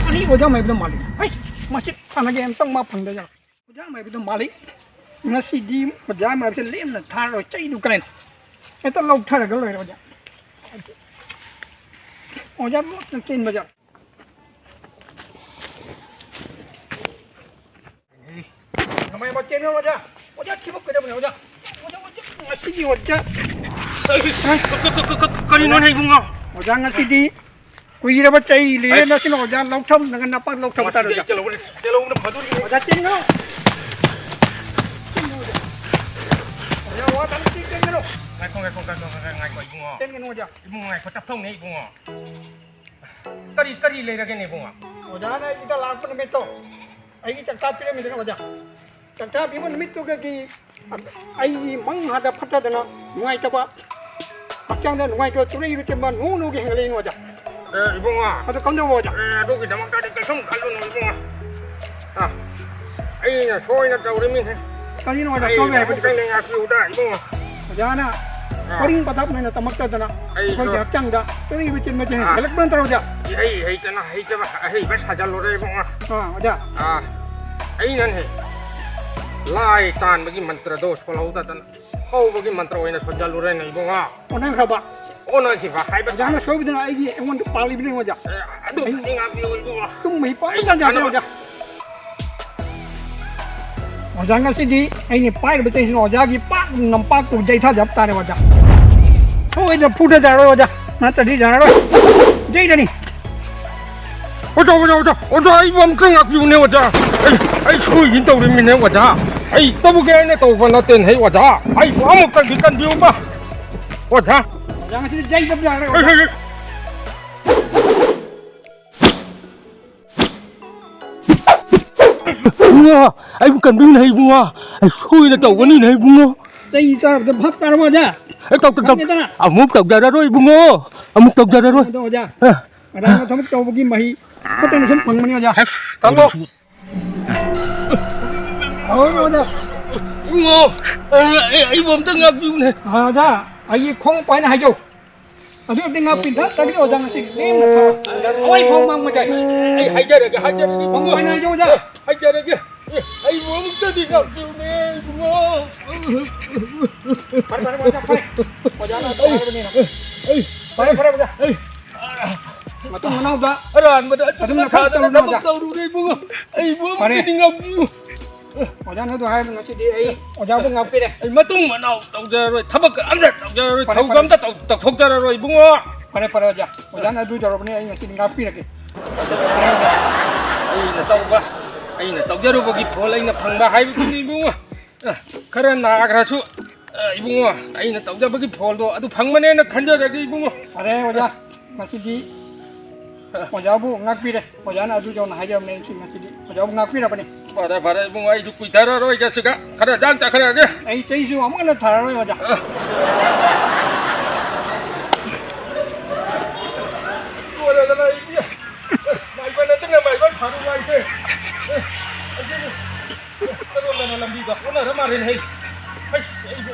ꯑꯩ ꯑꯣꯖꯥ ꯃꯥꯏꯕꯗ ꯃꯥꯜꯂꯤ꯫ ꯍꯩꯁ! ꯃꯁꯤ ꯁꯥꯟꯅꯒꯦ ꯑꯝꯇꯪ ꯃꯥ ꯐꯪꯗ ꯖꯥꯠꯂꯣ? ꯑꯣꯖꯥ ꯃꯥꯏꯕꯗ ꯃꯥꯜꯂꯤ꯫ ꯉꯁꯤꯗꯤ ꯑꯣꯖꯥ ꯃꯥꯏꯕꯁꯦ ꯂꯦꯝꯅ ꯊꯥꯔꯣꯏ, ꯆꯩꯗꯨ ꯀꯥꯏꯅ꯫ ꯍꯦꯛꯇ ꯂꯧꯊꯔꯒ ꯂꯣꯏꯔꯦ ꯑꯣꯖꯥ꯫ ꯑꯣꯖꯥ ꯂꯣꯠꯅ ꯆꯦꯟꯕ ꯖꯥꯠꯂꯣ? ꯀꯃꯥꯏ ꯃꯆꯦꯅꯣ ꯑꯣꯖꯥ? ꯑꯣꯖꯥ ꯊꯤꯕ ꯀꯩꯗꯧꯕꯅꯣ ꯑꯣꯖꯥ? ꯑꯣꯖꯥ, ꯑꯣꯖꯥ, ꯉꯁꯤꯒꯤ ꯑꯣꯖꯥ꯫ ꯀ-, ꯀ-, ꯀ-, ꯀ-, ꯀ-, ꯀꯔꯤꯅꯣꯅꯦ ꯏꯕꯨꯡꯉꯣ? ꯑꯣꯖꯥ ꯉꯁꯤꯗꯤ ꯀꯨꯏꯔꯕ ꯆꯩ ꯂꯤꯔꯦ ꯑꯁ꯫ ꯅꯁꯤꯅ ꯑꯣꯖꯥ ꯂꯧꯊꯝꯅꯒ ꯅꯄꯥꯛ ꯂꯧꯊꯝ ꯇꯥꯔꯦ ꯉꯁꯤꯗꯤ ꯑꯣꯖꯥ꯫ ꯑꯩ ꯆꯦꯜꯍꯧꯕꯅ, ꯆꯦꯜꯍꯧꯕꯅ ꯐꯗꯣꯔꯤꯕꯅꯤ꯫ ꯑꯣꯖꯥ ꯆꯦꯟꯒꯅꯨ꯫ ꯑꯣꯖꯥ ꯋꯥ ꯇꯥꯅ ꯆꯦꯟ-, ꯆꯦꯟꯒꯅꯨ꯫ ꯉꯥꯏꯈꯣ, ꯉꯥꯏꯈꯣ, ꯉꯥꯏꯈꯣ, ꯉꯥꯏꯈꯣ, ꯉꯥꯏꯈꯣ ꯏꯕꯨꯡꯉꯣ꯫ ꯆꯦꯟꯒꯅꯨ ꯑꯣꯖꯥ꯫ ꯏꯕꯨꯡꯉꯣ ꯉꯥꯏꯈꯣ, ꯇꯞꯊꯧꯅꯦ ꯏꯕꯨꯡꯉꯣ꯫ ꯀꯔꯤ, ꯀꯔꯤ ꯂꯩꯔꯒꯦꯅꯦ ꯏꯕꯨꯡꯉꯣ? ꯑꯣꯖꯥꯅ ꯑꯩꯒꯤꯗ ꯂꯥꯛꯄ ꯅꯨꯃꯤꯠꯇꯣ, ꯑꯩꯒꯤ ꯆꯥꯛꯆꯥ ꯄꯤꯔꯝꯃꯤꯗꯅ ꯑꯣꯖꯥ꯫ ꯆꯥꯛꯆꯥ ꯄꯤꯕ ꯅꯨꯃꯤꯠꯇꯨꯗꯒꯤ ꯑꯩꯒꯤ ꯃꯪ ꯍꯥꯗ ꯐꯠꯇꯗꯅ ꯅꯨꯡꯉꯥꯏꯇꯕ, ꯍꯛꯆꯥꯡꯗ ꯅꯨꯡꯉꯥꯏꯇꯕ ꯇꯨꯔꯩ ꯔꯨꯇꯦꯝꯕ ꯅꯣꯡ ꯅꯣꯡꯒꯤ ꯍꯦꯟꯒꯠꯂꯛꯏꯅꯣ ꯑꯣꯖꯥ꯫ ꯑꯦ, ꯏꯕꯨꯡꯉꯣ꯫ ꯑꯗꯨ ꯀꯝꯗꯧꯕ ꯑꯣꯖꯥ? ꯑꯦ, ꯑꯗꯨꯒꯤꯗꯃꯛꯇꯗꯤ ꯀꯩꯁꯨꯝ ꯈꯜꯂꯨꯅꯨ ꯏꯕꯨꯡꯉꯣ꯫ ꯑ, ꯑꯩꯅ ꯁꯣꯏꯅ ꯇꯧꯔꯤꯃꯤꯅꯦ꯫ ꯀꯔꯤꯅꯣ ꯑꯣꯖꯥ ꯑꯩ ꯁꯣꯏꯕ ꯍꯥꯏꯕꯗꯤ? ꯑꯃꯨꯛꯇꯪꯗꯤ ꯉꯥꯛꯄꯤꯌꯨꯗ ꯏꯕꯨꯡꯉꯣ꯫ ꯑꯣꯖꯥꯅ ꯑꯥ꯫ ꯄꯔꯤꯡ ꯄꯊꯥꯞ ꯅꯥꯏꯅ ꯇꯝꯃꯛꯇꯗꯅ ꯑꯩꯁꯨ ꯑꯩꯈꯣꯏꯒꯤ ꯍꯛꯆꯥꯡꯗ ꯇꯨꯔꯩ ꯔꯨꯇꯦꯝꯕꯁꯦ ꯑꯥ꯫ ꯍꯦꯟꯒꯠꯂꯛꯄ ꯅꯠꯇ꯭ꯔꯣ ꯑꯣꯖꯥ? ꯏꯍꯩ ꯍꯩꯇꯅ ꯍꯩꯇꯕ ꯑꯍꯩꯕ ꯁꯥꯖꯜꯂꯨꯔꯦ ꯏꯕꯨꯡꯉꯣ꯫ ꯑꯥ, ꯑꯣꯖꯥ꯫ ꯑꯥ, ꯑꯩꯅꯅꯦ ꯂꯥꯏ ꯇꯥꯟꯕꯒꯤ ꯃꯟꯇ꯭ꯔꯗꯣ ꯁꯣꯜꯍꯧꯗꯗꯅ ꯍꯧꯕꯒꯤ ꯃꯟꯇ꯭ꯔ ꯑꯣꯏꯅ ꯁꯣꯟꯖꯜꯂꯨꯔꯦꯅꯦ ꯏꯕꯨꯡꯉꯣ꯫ ꯑꯣꯟꯅꯈ꯭ꯔꯕ? ꯑꯣꯟꯅꯈꯤꯕ ꯍꯥꯏꯕ ꯑꯣꯖꯥꯅ ꯇꯥꯔꯦ꯫ ꯁꯣꯏꯕꯗꯨꯅ ꯑꯩꯒꯤ ꯑꯩꯉꯣꯟꯗ ꯄꯥꯜꯂꯤꯕꯅꯦ ꯑꯣꯖꯥ꯫ ꯑꯦ, ꯑꯗꯨ ꯑꯩ ꯉꯥꯛꯄꯤꯌꯨ ꯏꯕꯨꯡꯉꯣ꯫ ꯇꯨꯝꯕ ꯍꯤꯞꯄ ꯑꯩ ꯑꯝꯇ ꯌꯥꯗ꯭ꯔꯦ ꯀꯥꯟꯅꯕ ꯑꯣꯖꯥ꯫ ꯑꯣꯖꯥ ꯉꯁꯤꯗꯤ ꯑꯩꯅ ꯄꯥꯏꯔꯤꯕ ꯆꯩꯁꯤꯅ ꯑꯣꯖꯥꯒꯤ ꯄꯥꯛ ꯅꯝꯄꯥꯛꯇꯨ ꯌꯩꯊꯖꯕ ꯇꯥꯔꯦ ꯑꯣꯖꯥ꯫ ꯁꯣꯏꯗꯅ ꯐꯨꯗꯖꯔꯣꯏ ꯑꯣꯖꯥ, ꯅꯠꯇ꯭ꯔꯗꯤ ꯌꯥꯔꯔꯣꯏ꯫ ꯌꯩꯔꯅꯤ꯫ ꯑꯣꯖꯥ, ꯑꯣꯖꯥ, ꯑꯣꯖꯥ, ꯑꯣꯖꯥ, ꯑꯩꯕꯨ ꯑꯃꯨꯛꯇ ꯉꯥꯛꯄꯤꯌꯨꯅꯦ ꯑꯣꯖꯥ꯫ ꯑꯩ, ꯑꯩ ꯁꯣꯏꯒꯤꯅ ꯇꯧꯔꯤꯃꯤꯅꯦ ꯑꯣꯖꯥ꯫ ꯑꯩ ꯇꯧꯒꯦ ꯍꯥꯏꯅ ꯇꯧꯕ ꯅꯠꯇꯦꯅꯦ ꯑꯣꯖꯥ꯫ ꯑꯩꯕꯨ ꯑꯃꯨꯛꯇꯪꯗꯤ ꯀꯟꯕꯤꯌꯨꯕ꯫ ꯑꯣꯖꯥ! ꯑꯣꯖꯥ, ꯉꯁꯤꯗꯤ ꯌꯩꯗꯕ ꯌꯥꯔꯦ, ꯑꯣꯖꯥ꯫ ꯏꯕꯨꯡꯉꯣ, ꯑꯩꯕꯨ ꯀꯟꯕꯤꯌꯨꯅꯦ ꯏꯕꯨꯡꯉꯣ꯫ ꯑꯩ ꯁꯣꯏꯅ ꯇꯧꯒꯅꯤꯅꯦ ꯏꯕꯨꯡꯉꯣ꯫ ꯆꯩ ꯆꯥꯔꯕꯗ ꯚꯥꯞ ꯇꯥꯔꯕꯣ, ꯑꯣꯖꯥ? ꯑꯦ, ꯇꯧ-, ꯇꯧ-, ꯇꯧ-, ꯈꯪꯉꯦꯗꯅ? ꯑꯃꯨꯛ ꯇꯧꯖꯔꯔꯣꯏ ꯏꯕꯨꯡꯉꯣ꯫ ꯑꯃꯨꯛ ꯇꯧꯖꯔꯔꯣꯏ꯫ ꯑꯗꯣ, ꯑꯣꯖꯥ, ꯑꯦ꯫ ꯉꯔꯥꯡ ꯊꯕꯛ ꯇꯧꯕꯒꯤ ꯃꯍꯩ ꯈꯛꯇꯪ ꯁꯨꯝ ꯐꯪꯕꯅꯤ, ꯑꯣꯖꯥ꯫ ꯑꯁ, ꯇꯥꯃꯣ꯫ ꯍꯣꯏ, ꯑꯣꯖꯥ꯫ ꯏꯕꯨꯡꯉꯣ, ꯑꯩ, ꯑꯩꯕꯨ ꯑꯝꯇ ꯉꯥꯛꯄꯤꯌꯨꯅꯦ꯫ ꯑꯣꯖꯥ, ꯑꯩꯒꯤ ꯈꯣꯡꯎꯞ ꯄꯥꯏꯅ ꯍꯥꯏꯖꯧ꯫ ꯑꯗꯨ ꯑꯝꯇ ꯉꯥꯛꯄꯤꯗ, ꯇꯒꯤ ꯑꯣꯖꯥ ꯉꯁꯤ ꯂꯦꯝꯅ ꯊꯥ-, ꯊꯋꯥꯏ ꯐꯥꯎ ꯃꯥꯡꯕ ꯌꯥꯏ꯫ ꯑꯩ ꯍꯥꯏꯖꯔꯒꯦ, ꯍꯥꯏꯖꯔꯒꯦ, ꯏꯕꯨꯡꯉꯣ꯫ ꯈꯣꯡꯎꯞ ꯄꯥꯏꯅ ꯍꯥꯏꯖꯧ, ꯑꯣꯖꯥ꯫ ꯍꯥꯏꯖꯔꯒꯦ꯫ ꯑꯦ, ꯑꯩꯕꯨ ꯑꯃꯨꯛꯇꯗꯤ ꯉꯥꯛꯄꯤꯌꯨꯅꯦ, ꯏꯕꯨꯡꯉꯣ꯫ ꯐꯔꯦ, ꯐꯔꯦ, ꯑꯣꯖꯥ, ꯐꯔꯦ꯫ ꯑꯣꯖꯥꯅ ꯑꯗꯨ ꯍꯥꯏꯔꯕꯅꯤꯅ꯫ ꯑꯩ, ꯐꯔꯦ, ꯐꯔꯦ, ꯑꯣꯖꯥ꯫ ꯑꯩ, ꯃꯇꯨꯡ ꯃꯅꯥꯎꯗ ꯑꯔꯥꯟꯕꯗ ꯑꯗꯨꯝ ꯑꯆꯨꯝꯕ ꯅꯈꯥꯏ ꯁꯥꯗꯅ ꯇꯧꯔꯨꯅꯨ, ꯊꯕꯛ ꯑꯣꯖꯥ꯫ ꯇꯧꯔꯨꯔꯦ, ꯏꯕꯨꯡꯉꯣ꯫ ꯑꯩꯕꯨ ꯐꯔꯦ꯫ ꯑꯃꯨꯛꯇꯗꯤ ꯉꯥꯛꯄꯤꯌꯨ꯫ ꯑꯣꯖꯥꯅ ꯑꯗꯨ ꯍꯥꯏꯔꯕ ꯉꯁꯤꯗꯤ ꯑꯩ ꯑꯣꯖꯥꯕꯨ ꯉꯥꯛꯄꯤꯔꯦ꯫ ꯑꯩ ꯃꯇꯨꯡ ꯃꯅꯥꯎ ꯇꯧꯖꯔꯔꯣꯏ, ꯊꯕꯛꯀ ꯑꯝꯇ ꯇꯧꯖꯔꯔꯣꯏ, ꯐꯔꯦ, ꯊꯧꯒ ꯐꯔꯦ꯫ ꯑꯝꯇ ꯇꯧ-, ꯇꯧꯊꯣꯛꯆꯔꯔꯣꯏ, ꯏꯕꯨꯡꯉꯣ꯫ ꯐꯔꯦ, ꯐꯔꯦ, ꯑꯣꯖꯥ꯫ ꯑꯣꯖꯥꯅ ꯑꯗꯨ ꯇꯧꯔꯕꯅꯤ, ꯑꯩ ꯉꯁꯤꯗꯤ ꯉꯥꯛꯄꯤꯔꯒꯦ꯫ ꯑꯩꯅ ꯇꯧꯕ, ꯑꯩꯅ ꯇꯧꯖꯔꯨꯕꯒꯤ ꯐꯣꯜ ꯑꯩꯅ ꯐꯪꯕ ꯍꯥꯏꯕꯗꯨꯅꯤ, ꯏꯕꯨꯡꯉꯣ꯫ ꯑ, ꯈꯔ ꯅꯥꯈ꯭ꯔꯁꯨ, ꯑ, ꯏꯕꯨꯡꯉꯣ, ꯑꯩꯅ ꯇꯧꯖꯕꯒꯤ ꯐꯣꯜꯗꯣ ꯑꯗꯨ ꯐꯪꯕꯅꯦꯅ ꯈꯟꯖꯔꯒꯦ, ꯏꯕꯨꯡꯉꯣ꯫ ꯐꯔꯦ, ꯑꯣꯖꯥ, ꯉꯁꯤꯗꯤ ꯑꯣꯖꯥꯕꯨ ꯉꯥꯛꯄꯤꯔꯦ꯫ ꯑꯣꯖꯥꯅ ꯑꯗꯨ ꯌꯧꯅ ꯍꯥꯏꯖꯕꯅꯦ, ꯑꯩꯁꯨ ꯉꯁꯤꯗꯤ ꯑꯣꯖꯥꯕꯨ ꯉꯥꯛꯄꯤꯔꯕꯅꯦ꯫ ꯐꯔꯦ, ꯐꯔꯦ, ꯏꯕꯨꯡꯉꯣ, ꯑꯩꯁꯨ ꯀꯨꯏꯊꯔꯔꯣꯏꯒꯦ ꯁꯤꯒ꯫ ꯈꯔ ꯌꯥꯝ ꯆꯥꯈꯠꯂꯛꯑꯒꯦ꯫ ꯑꯩ ꯆꯩꯁꯨ ꯑꯃꯨꯛ ꯍꯟꯅ ꯊꯥꯔꯔꯣꯏ, ꯑꯣꯖꯥ꯫ ꯑ꯫ ꯂꯣꯏꯔꯦꯗꯅ ꯑꯩꯗꯤ꯫ ꯃꯥꯏꯕ ꯅꯠꯇꯅ ꯃꯥꯏꯕ ꯊꯥꯔꯨ ꯍꯥꯏꯁꯦ꯫ ꯑꯦ, ꯑꯗꯨꯕꯨ ꯀꯔꯣꯝꯗꯅꯣ ꯂꯝꯕꯤꯗꯣ ꯑꯣꯟꯅꯔ ꯃꯥꯜꯂꯦꯅꯦ꯫ ꯍꯩ, ꯑꯩꯕꯨ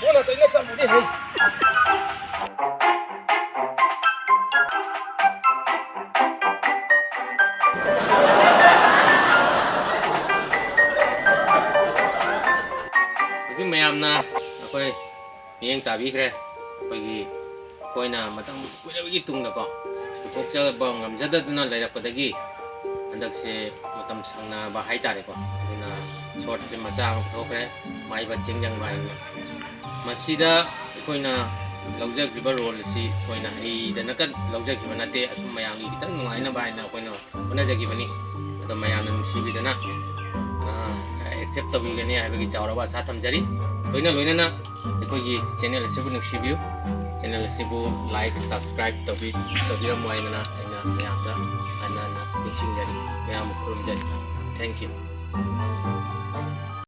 ꯑꯣꯟꯅ ꯇꯩꯅ ꯆꯠꯂꯨꯔꯦ, ꯍꯩ꯫ ꯍꯧꯖꯤꯛ ꯃꯌꯥꯝꯅ ꯑꯩꯈꯣꯏ ꯃꯤꯠꯌꯦꯡ ꯇꯥꯕꯤꯈ꯭ꯔꯦ꯫ ꯑꯩꯈꯣꯏꯒꯤ, ꯑꯩꯈꯣꯏꯅ ꯃꯇꯝ ꯀꯨꯏꯔꯕꯒꯤ ꯇꯨꯡꯗꯀꯣ, ꯄꯨꯊꯣꯛꯆꯕ ꯉꯝꯖꯗꯗꯨꯅ ꯂꯩꯔꯛꯄꯗꯒꯤ ꯍꯟꯗꯛꯁꯦ ꯃꯇꯝ ꯁꯪꯅꯕ ꯍꯥꯏꯇꯥꯔꯦꯀꯣ, ꯑꯗꯨꯅ ꯁꯣꯔꯠ ꯐꯤꯂꯝ ꯃꯆꯥ ꯑꯃ ꯄꯨꯊꯣꯛꯈ꯭ꯔꯦ, ꯃꯥꯏꯕ ꯆꯤꯡꯖꯪꯕ ꯍꯥꯏꯅ꯫ ꯃꯁꯤꯗ ꯑꯩꯈꯣꯏꯅ ꯂꯧꯖꯈꯤꯕ ꯔꯣꯜ ꯑꯁꯤ ꯊꯣꯏꯅ ꯍꯩꯗꯅꯒ ꯂꯧꯖꯈꯤꯕ ꯅꯠꯇꯦ, ꯑꯁꯨꯝ ꯃꯌꯥꯝꯒꯤ ꯈꯤꯇꯪ ꯅꯨꯡꯉꯥꯏꯅꯕ ꯍꯥꯏꯅ ꯑꯩꯈꯣꯏꯅ ꯍꯣꯠꯅꯖꯈꯤꯕꯅꯤ꯫ ꯑꯗꯣ ꯃꯌꯥꯝꯅ ꯅꯨꯡꯁꯤꯕꯤꯗꯅ, ꯑ, ꯑꯦꯛꯁꯦꯞ ꯇꯧꯕꯤꯒꯅꯤ ꯍꯥꯏꯕꯒꯤ ꯆꯥꯎꯔꯕ ꯑꯁꯥ ꯊꯝꯖꯔꯤ꯫ ꯂꯣꯏꯅ ꯂꯣꯏꯅꯅ ꯑꯩꯈꯣꯏꯒꯤ ꯆꯦꯅꯦꯜ ꯑꯁꯤꯕꯨ ꯅꯨꯡꯁꯤꯕꯤꯌꯨ꯫ ꯆꯦꯅꯦꯜ ꯑꯁꯤꯕꯨ ꯂꯥꯏꯛ, ꯁꯕꯁꯀ꯭ꯔꯥꯏꯕ ꯇꯧꯕꯤ-, ꯇꯧꯕꯤꯔꯝꯃꯣ ꯍꯥꯏꯗꯅ ꯑꯩꯅ ꯃꯌꯥꯝꯗ ꯍꯟꯅ ꯍꯟꯅ ꯅꯤꯡꯁꯤꯡꯖꯔꯤ, ꯃꯌꯥꯝꯕꯨ ꯈꯨꯔꯨꯝꯖꯔꯤ꯫ Thank you.